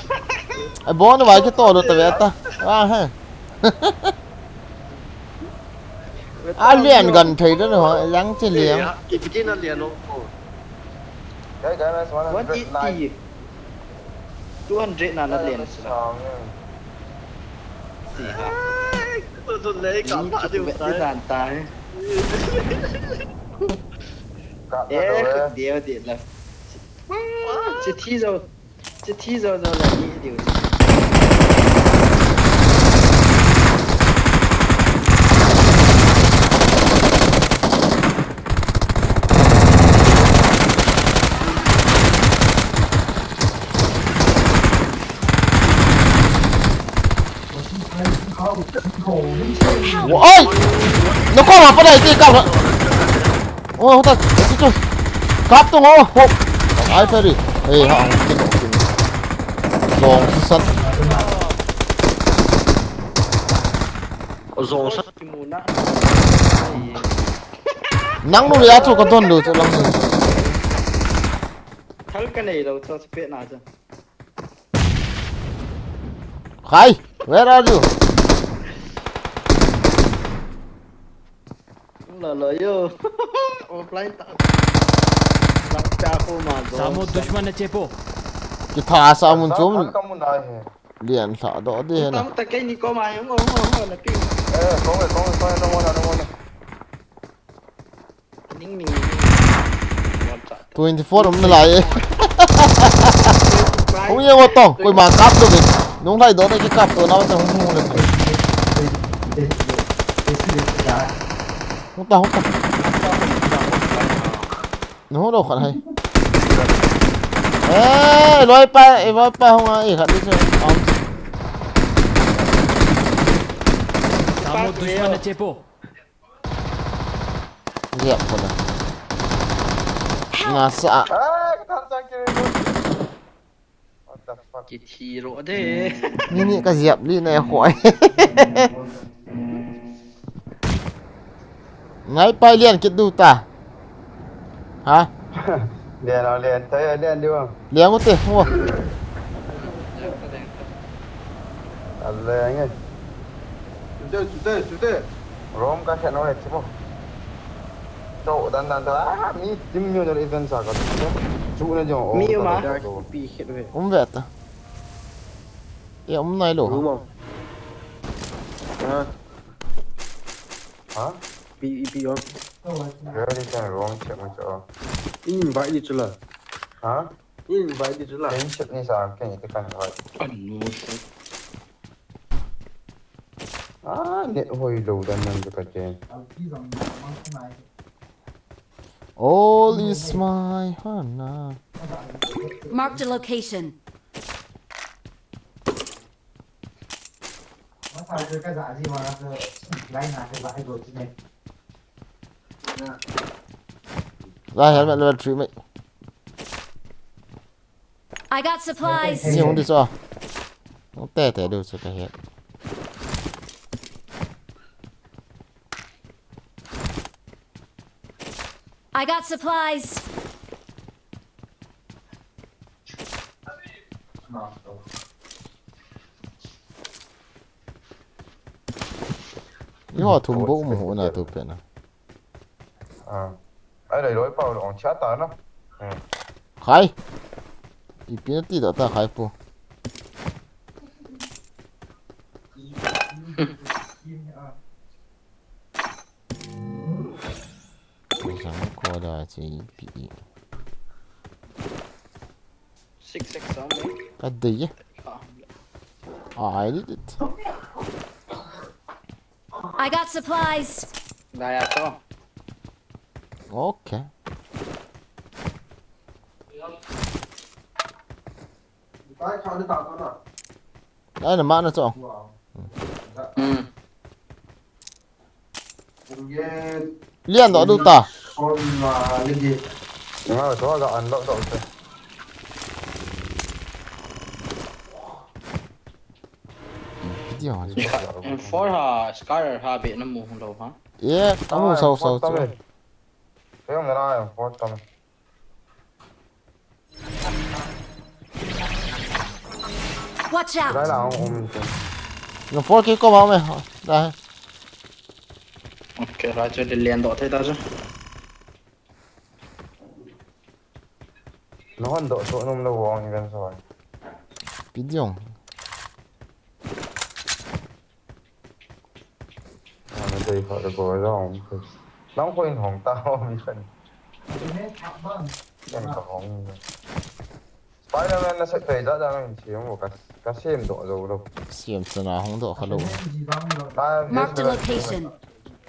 Ai bon vai ki to lo ta ve ta. Ah he. A lian gan thei da no, yang chi liang. Ki ki na lian no. Guys, guys, one What hundred it like. ti? Two hundred na na lian sila. Si ha. To to le ka Ni pa ki diu be sai. Dan ta he. Got Eh, that. deu de la. Chi thi zo. Chi thi zo zo la ni deu. Oi! Nó có mà bắt đây, cái cặp đó. Ôi, không thật, cái chứ. Cặp tôi ngó, hộp. Ai phải đi. Ê, họ, cái cặp kia. Rồi, sắt. Zong sat. Ki mu na. Nắng luôn, ya, tôi có tuần được, tôi lắm rồi. Thal ka nei lo cho spet na cho. Khai, where are you? Lo lo yo. Offline ta. Lak cha ko ma do. Samo dushman na chepo. Cái thả sao muốn Sao chúng thắng không muốn nói hả? Điện thoại đó đi hả? Tam ta kai ni ko ma yo ngo ngo ngo na pi. Ê, không rồi, không rồi, không rồi, không rồi, không rồi. Ning ning. Wan cha. Twenty four um na lai. Không nhiều một tổng, coi mà cặp được. Đúng thay đó đây cái cặp tôi nó trong không được. Không tao không tao. Nó đâu khẩn hay. Ê, lối pa, ê, lối pa không ai khẩn đi chứ. Không. Samo dushman na chepo. Dep ko na. Nasa. Ê, cái thằng sang kia đi. What the fuck? Ki thi ro de. Ni ni ka ziap li na khoi. Ngai pai lian kit du ta. Ha? Lian nào lian, thấy lian đi không? Lian ko te. Wo. Lian nghe. Chủ tịch, chủ tịch, chủ tịch. Rom ka khen noi chimo. Cho dan dan ta. Ah, mi tim nyo nyo event sa ka. Chu na jo. Mi ma. Ka to. Pi khit ve. Um ve ta. Ya um nai lo. Rumor. Ah, Ha? pi pi yo. Very can wrong check mo cho. Invite di chula. Ha? Invite di chula. Friendship ni sa ken ite kan invite. Anu su. Ah, net hoi lo dan nan ka chen. All is my Hana. Marked a location. Za helmet level three mai. I got supplies. Ni hung di chu. Hung te te du chu ka het. I got supplies. Ni ho thum bo mu na tu pe na. Ai lai loi pau long cha ta na. Khai. Ipi na ti da ta khai pu. Zang ko da chi pi. Six X sound. Ka dei ye. Ah, Ah, I did it. I got supplies. Gaya to. Okay. Ai na ma na cho. Hmm. Lian do du ta. Nga to ga an lo do te. Video. M four ha, Scar ha be na mu hung lo ha. Ye, amu sau sau chu. Te na em four tam. Watch out. Lai la um te. No four ke ko ma me. Da. Okay, ra chu de lian do thei ta chu. No han do so num lo wong ni kan so. Video. Ana dei kha ko lo um. Nang ko in hong ta ho mi kan. Kan ka hong. Spider-Man na set pei da da nang chi mo ka ka sem do lo lo. Siam sana hung do kha lo. Marked a location.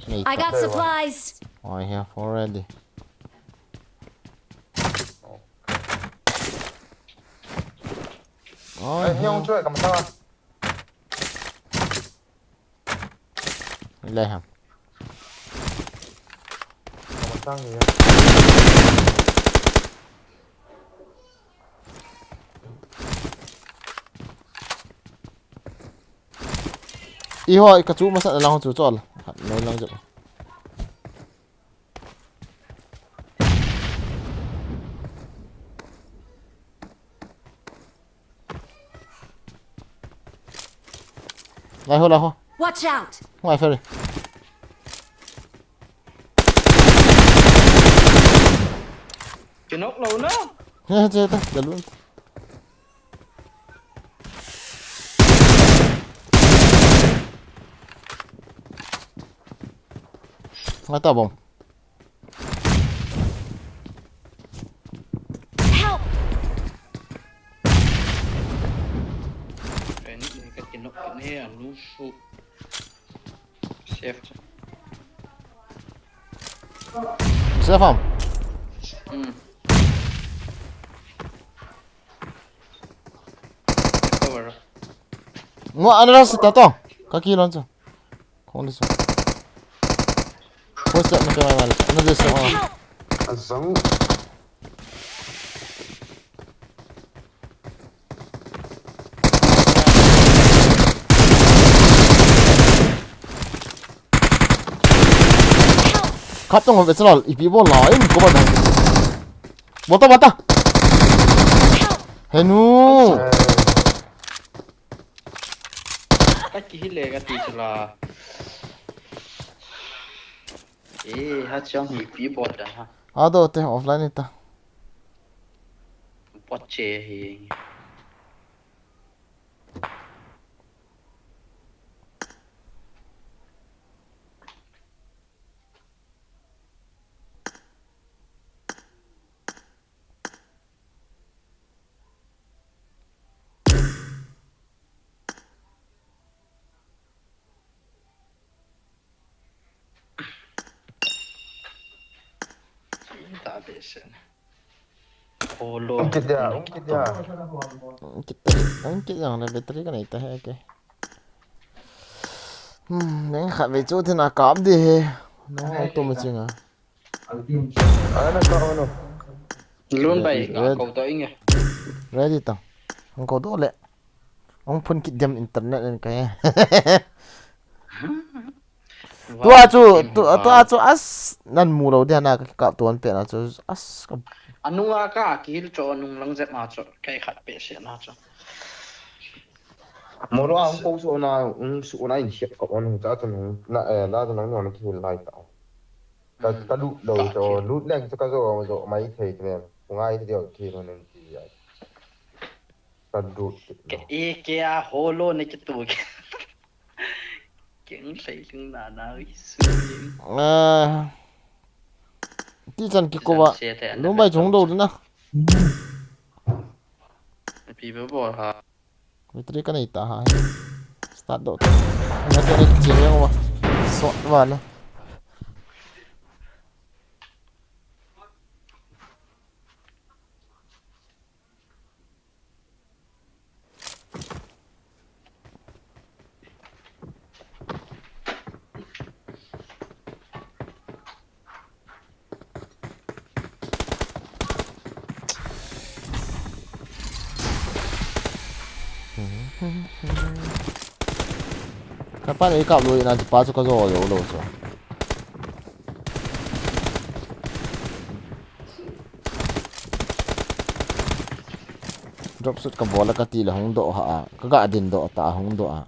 Nei I ta. Got supplies. Oi he, four ready. Oi Ai ni hong he. Choi kam ta. Lai ham. Kam ta ni. Iho, ka chu masa lang chu chol. Noi lang chu. Lai ho, lai ho. Watch out. Ngai ferry. Kinok lo na. He, che ta, da lu. Ngai ta bom. Help. Ni ka kinok ni a lu su. Safe. Safe ham. Hmm. Cover. Ngo another sit ta to. Ka ki lon chu. Kong di chu. First step na pe mai mai. Another step mai mai. Help. Azang. Kap tong ve chal ipi bol la in ko ba da. Bol ta, bol ta. Henu. Ka ki hile ka ti chula. Eh, ha chang hi pi bol da ha. Ado te offline ta. Pot che hi. Ta be sen. Kolo. Um kit dia, um kit dia. Kit, ang kit yang na battery ka nei ta he ke. Hmm, neng khat vei chu thina kap di he. Neng hong tum a chinga. Ana ka ono. Lun bai, ready. Ka ko to inge. Ready ta. Hong ko to le. Hong phun kit dem internet en ka he. Tua chu, tu, tua chu as nan mu lo dia na ka kap tuan pe na chu as ka. Anunga ka kihil cho nung lang jep ma cho kai khat pe se na cho. Moro a hung ko su na, hung su na in siap ka on hung cha tu nung na, eh, la tu nang nung kihil lai ta. Ka, ka lut lo cho, lut leng chu ka jo, jo mai thei tu em. Ku ngai ti deu kihil nung ti ai. Ka lut ti lo. Ke e ke a holo ne ke tu ke. Keng sei ling na na ui su ling. Ah. Ti chan ki ko wa. Lum bai chung do na. Pi ba bol ha. Battery ka nei ta ha. Start do. Mechanic chi yang wa. Sot wa na. Ka pa nei kap lui na pa chu ka jo jo lo chu. Drop shoot ka bol a ka ti le hung doh ha a. Ka ga din doh ta hung doh a.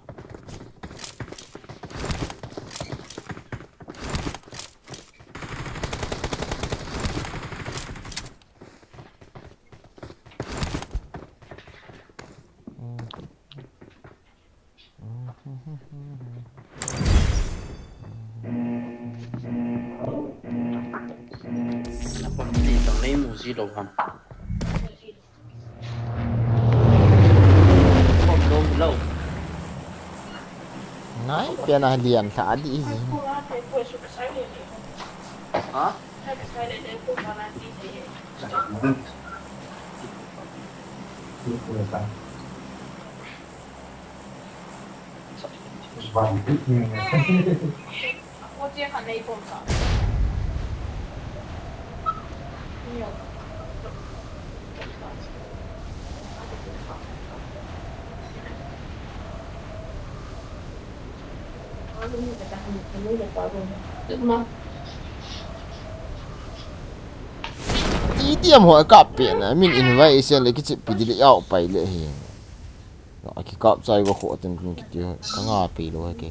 Na pon ti tong nei mu ji lo ham. Pon lo lo. Ngai, pe na lian tha di. Ha? Ti diam ho kap pe na, min invite isen le kichep pi di le yau pai le hi. A kikap chai go kho ten kun kiti ho, ka nga pe lo ha ke.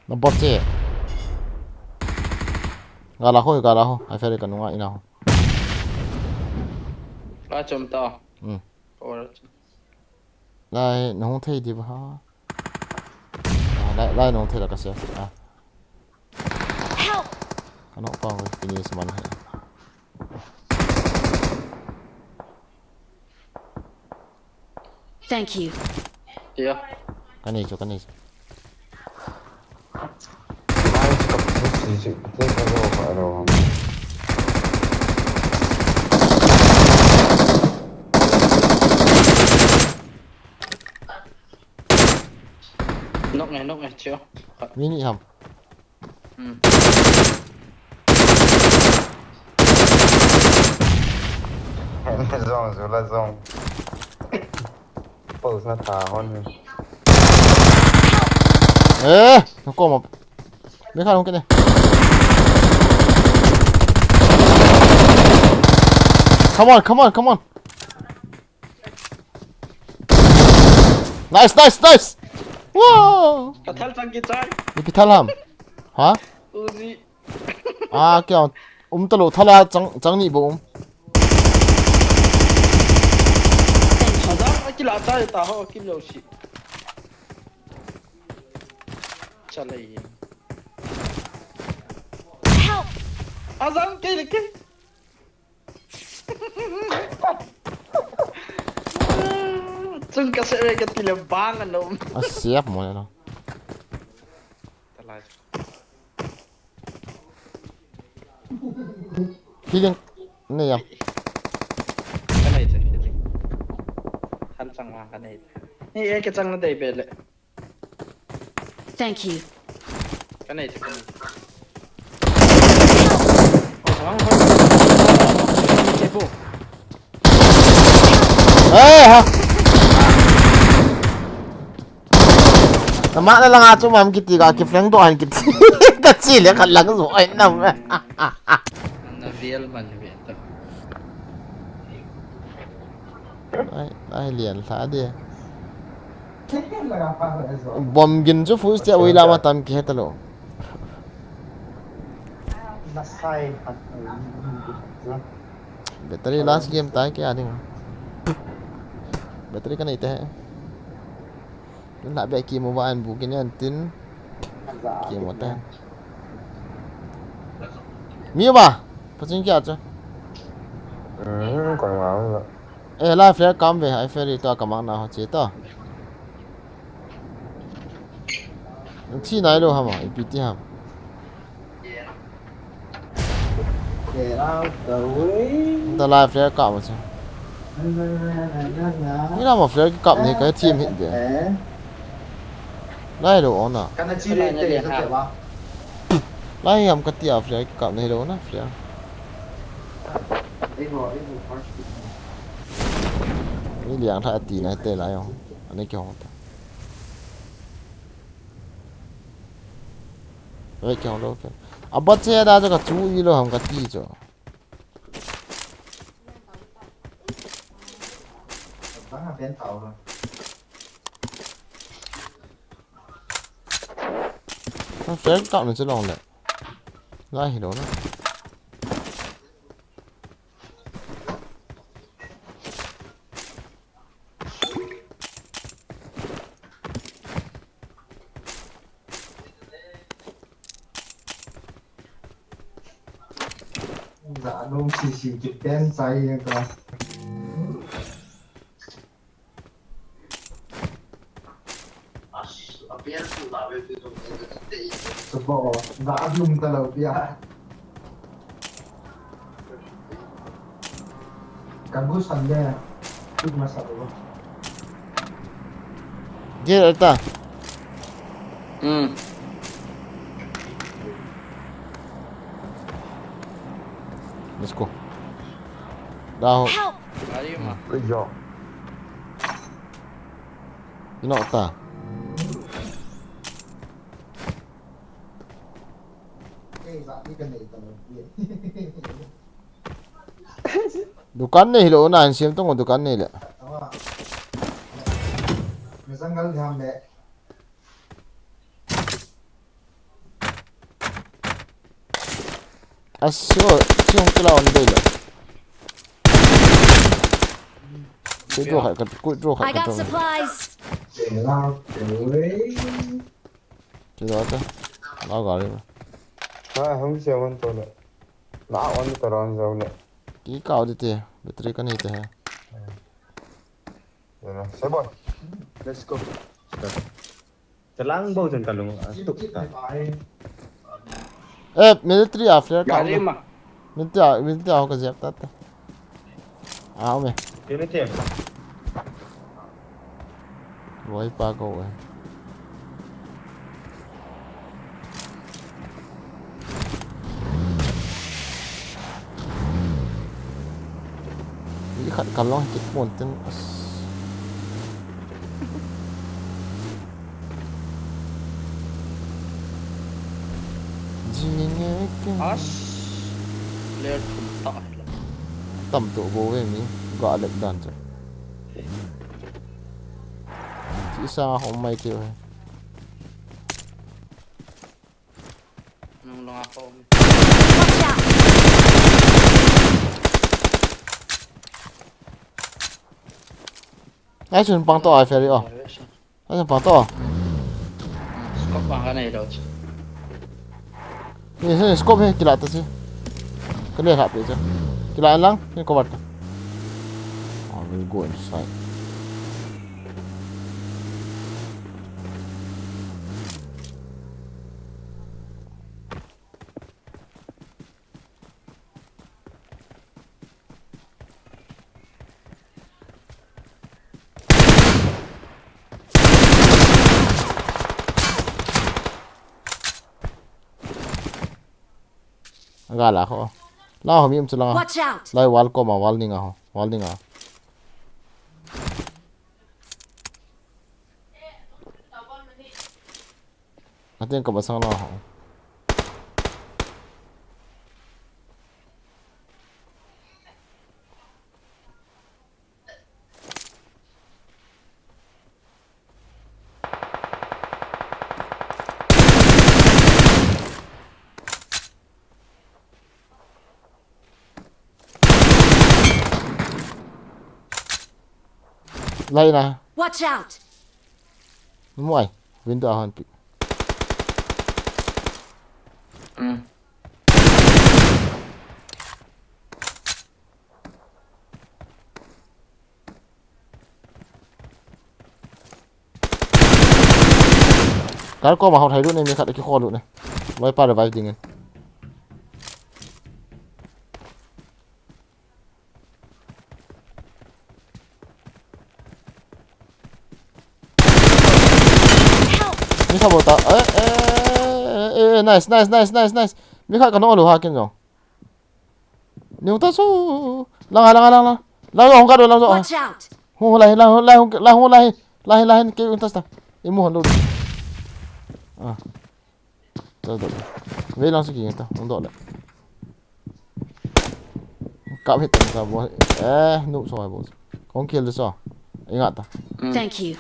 Na bot che. Gala ho, gala ho. Ai fere ka nunga ina ho. Ka chom ta. Hmm. Ora. Lai, na hung thei di ba ha? Ah, lai, lai na hung thei la ka se. Ah. Help! Ka nok pa ko finish man he. Thank you. Tia. Ka nei chu, ka nei chu. Nok ngai, nok ngai, chiu. Mini ham. Hmm. Zong, zula zong. Pose na tha hon. Eh, na ko ma. Me kha hung kene. Come on, come on, come on. Nice, nice, nice. Wow. Ka thal chang kichai. Ipi thal ham? Ha? Uzi. Ah, kya? Um talo, thala chang, chang ni bou um. Azar akila chai ta ho, akilo si. Chalai. Help! Azar ke le ke. Chung ka se ka ti le bang ano. Asiap mo no. Talai. Healing. Ne ya. Ka nei che, ka nei. Han chang ma ka nei. Ni e ke chang na dei be le. Thank you. Ka nei che, ka nei che. Oh, wang, wang. Che po. Eh, ha. Nama na lang achu mam kiti ka ki flank to han kiti. Ka chi le ka lang zo ai nam. Na vial man ve ta. Ai, ai lian hla de. Bom gin chu full stia ui lama tam ki heta lo. Battery last game tai ke ading. Battery ka nei te he. Tun la be ki mo ba an bu kin an tin. Ki mo ta. Mi ba. Pachin kya chu. Hmm, kon ngang la. Eh, live flare kam ve, ai flare to kamang na ho che to. Thi nai lo hama, ipi ti ham. Get out the way. Ta live flare kam che. Ni la ma flare kam ni ka team hit be. Eh, Lai lo ona. kana chi le te sa te ba. Lai ham ka ti a flare kam ni lo na flare. Ei bo, ei bo first. Ni liang tha ti na te lai ho. Ani ki ho ta. Wei ki ho lo ke. Aba che da ka chu i lo ham ka ti cho. Bang a pen tau lo. Ka flare kam ni che long le. Lai hi lo na. Za dong si si ki pen sai ya ka. Sabo, za dum ta lo pia. Ka gu san de. Tut ma sa lo. Dia ta. Hmm. Let's go. Dah. Help! Ari ma. Good job. Ino ta. Ei, za ni ka nei ta lo pia. Dukan nei lo na, an siam tong dukan nei le. Nga zangal jam le. Asio, siung kila on dei le. Kuidro khat, kuidro khat. I got supplies. Get out the way. Kila ta. La gari. Ha, hum se wan to le. La on to ran jau le. Ki kau di te, battery ka nei te he. Sebo. Let's go. Talang bou jong kalung a tuk ta. Eh, military a flare ka. Gari ma. Military a, military a ka jep ta ta. Ah, me. Kini te. Wai pa ko eh. Ni khat ka long kit pon tin. Jing e ke. As. Player thum ta. Tam to bo ve mi. Ga lek dan cha. Isa hom mai tiu he. Nung long a ko. Watch out! Ai sun pang to ai ferry o. Ai sun pang to. Scope bang ka nei lo chu. Ni se scope he kila ta si. Ka le ha pe cha. Kila lang ni ko bat. I will go inside. Aga la ho. La ho mi um chu la. Watch out! Lai wall ko ma wall ninga ho. Wall ninga. Atin ka basang la ho. Lai na. Watch out! Muai. Window a hon pi. Hmm. Kar ko ma hau thai lut ne, mi khat ki kho lut ne. Loi pa revive ding in. Help! Mi khat bol ta. Eh, eh, eh, eh, nice, nice, nice, nice, nice. Mi khat ka no lu ha kin jong. Nung ta su. Lang, lang, lang, lang. Lang, hung ka do, lang, so. Watch out! Hung, lai, lang, lai, hung, lai, hung, lai. Lai, lai, ke, hung ta sta. Imu hon do. Ah. Ta do. Ve lang su ki ta, hung do le. Kap hit ta sa bo. Eh, nu so bo. Kong kill so. Ingat ta. Thank you.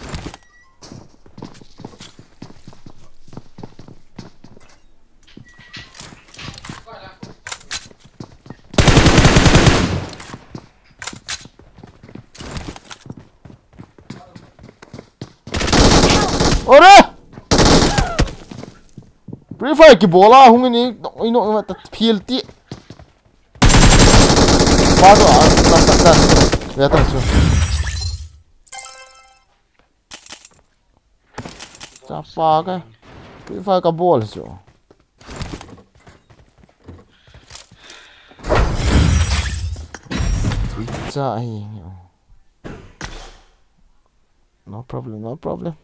Ore! Free Fire ki bola hung ni, ino, ino, ta field ti. Pa do, ah, ta, ta, ta. Ya ta su. Chapa ka. Free Fire ka bol chu. Cha hi. No problem, no problem.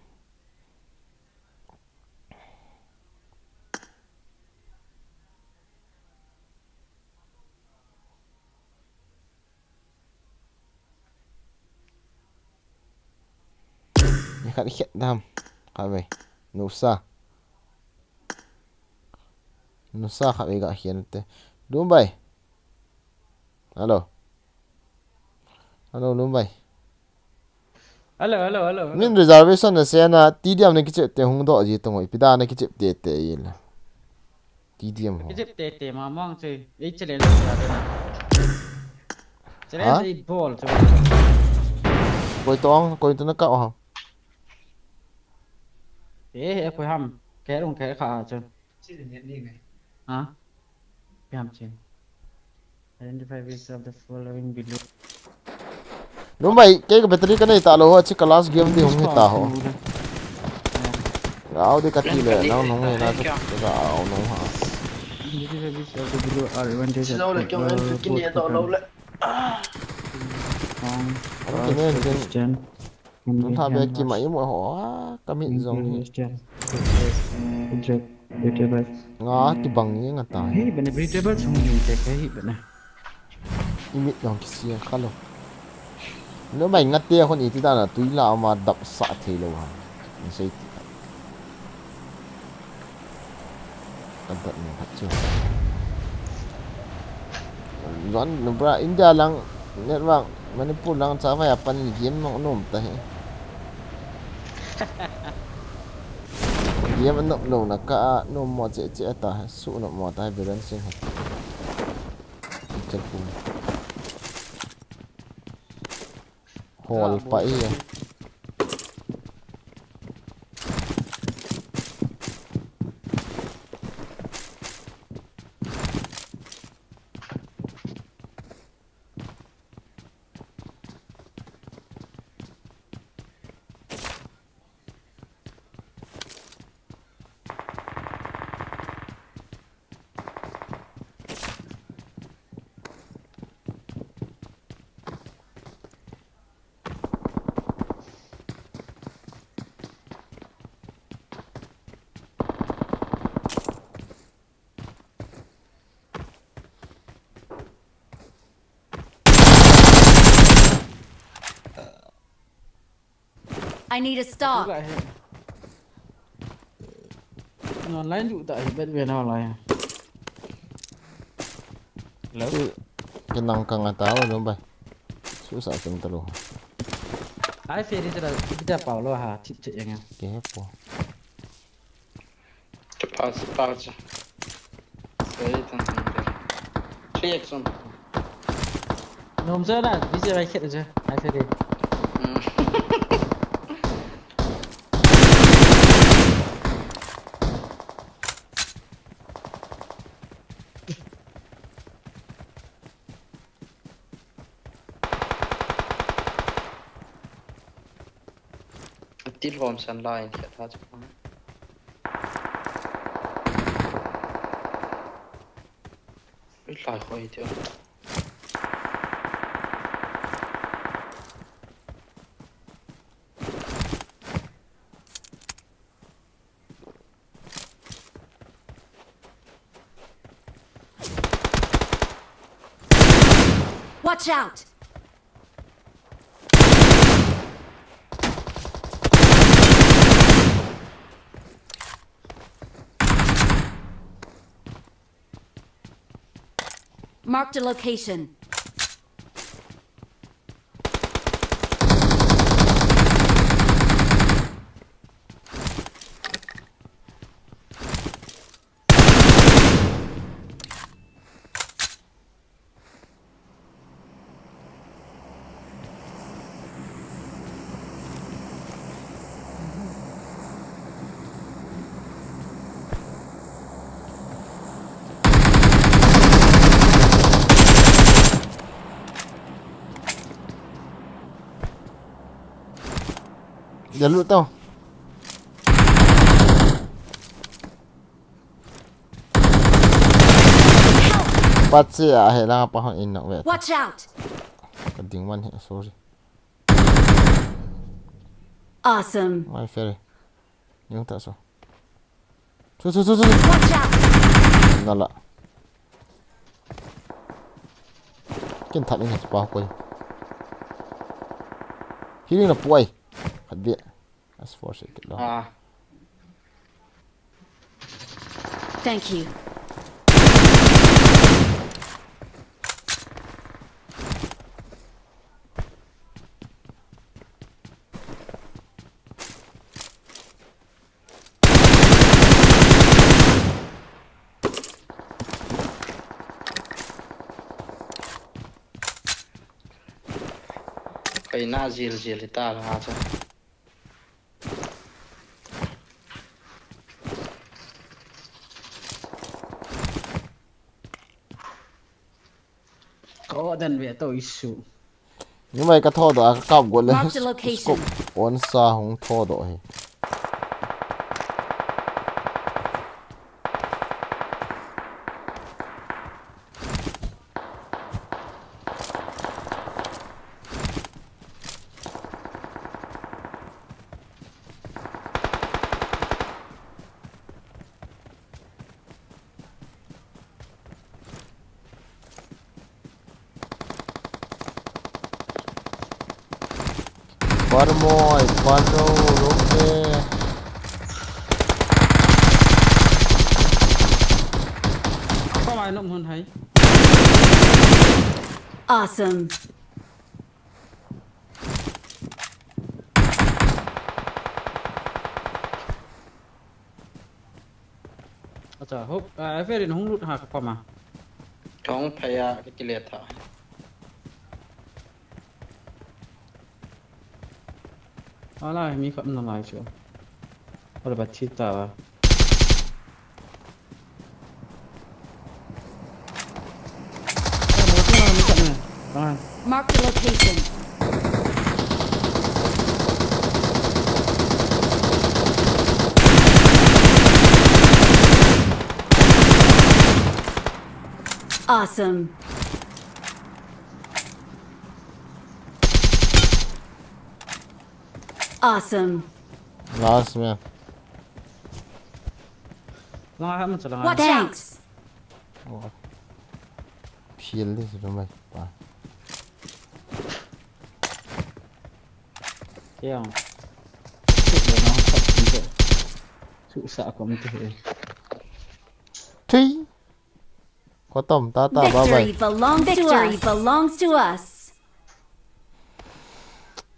Ni khat hiat dam. Khat ve. Nusa. Nusa khat ve ga hian te. Lumbai. Hello. Hello, Lumbai. Hello, hello, hello, hello. Min reservation na se na T D M na kichep te hung do ji tong oi. Pida na kichep te te il. T D M ho. Kichep te te ma mong che. Ei challenge ja de na. Challenge Ha? Ei bol che. Koi tong, koi tong na ka ha. Eh, eh, koi ham. Ke rung ke kha che. Ha? Ke ham che. Identify which of the following below. Lumbai, ke ka battery ka nei ta lo ho, chi ka last game di hung hi ta ho. Au de ka ti le, nang nung he na ka, ka au nung ha. Identify which of the below are advantage Silo le kyong en kini to lo le. Ang kine ken. Tun tha be ki mai mo ho, ah, ka mit jong hi. Nga ki bang ni nga ta. Hi bene breathable chung ni te ka hi bene. I mit jong ki sia kha lo. Lumbai nga te hon iti dan a tui la ma dap sa thei lo ha. Ni sei ti. Ka dat ni khat chu. Zon, no bra, India lang network, Manipur lang cha vai apan in game nong nom ta he. Game a nop lou na ka a nop mo che che ta, su nop mo ta, Biren Singh. Teacher pu. Hol pa i. I need a stock. Online du ta hi bet ve na lai. Hello? Ke nang ka nga ta wa lo bai. Su sa kin ta lo. Ai fe di ta da pau lo ha, tip che yang. Ke he po. Pass, pass. Sei tan tan. Three X one. Nom sa na, busy right here je. I said it. Hmm. Til hom san lai in khat ha chu. Ui, lai khoi tiu. Watch out! Marked a location. Dia lut tau. Patse a he la pa hon in nok ve. Watch out! Ka ding man he, sorry. Awesome. Mai fere. Yung ta so. Su, su, su, su. Watch out! Nala. Kin thap in pa koi. Healing na puai. Khat dia. As force kit lo. Ah. Thank you. Kei na zil zil ta la cha. Ka order ve to issue. Ni mai ka thodoh a ka kap go le. Mark the location. Scope on sa hung thodoh hi. Parmoi, parlo, roke. Apa mai nom hon hai? Awesome. Cha, hop, a, a verin hung lut ha ka pama. Kong phaya ka kile tha. Ala, mi kap na lai chu. Ala ba thi ta ba. Mark the location. Awesome. Awesome. Last man. Lang ha mo sa lang. Watch out. Thanks. Oh. Feel this room, pa. Kaya. Susah ako mo to eh. Three. Kotom, tata, bye bye. Victory belongs to us. Victory belongs to us.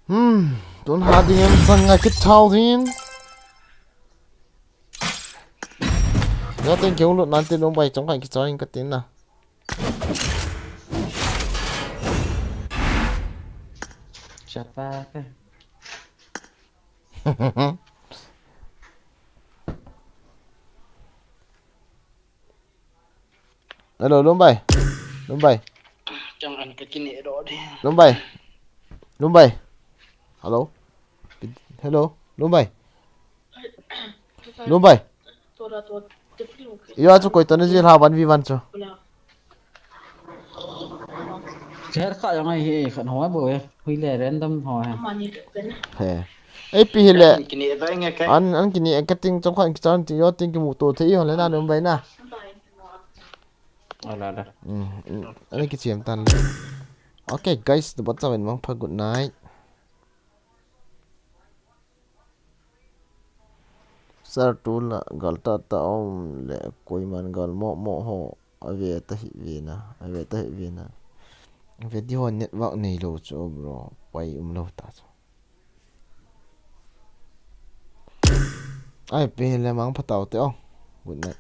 Hmm, tun ha ding em sang a kit thao din. Ya, thank you, lut nan tin, um, bai, chong kan kit chong ka tin na. Chapa ka. Hello, Lumbai. Lumbai. Chang an ka kine do de. Lumbai. Lumbai. Hello. Hello, Lumbai. Lumbai. Tora to different. Yo, achu koi to na jil ha one v one chu. Kher kha yang ai hi khan ho bo e. Hui le random ho he. He. Ei pi hi le. Kini ba nge kai. An, an kini ka ting chong khan ki chan ti yo ting ki mu to thei ho le na Lumbai na. Ala, ala. Hmm, hmm. Ani ki chiam tan le. Okay, guys, the bottom and mangpha, good night. Sir, tu la gal tata um le koiman gal mo mo ho ave ta hi ve na, ave ta hi ve na. Ave di ho network nei lo chu bro, pai um lo ta chu. Ai, pe le mangpha tau te o. Good night.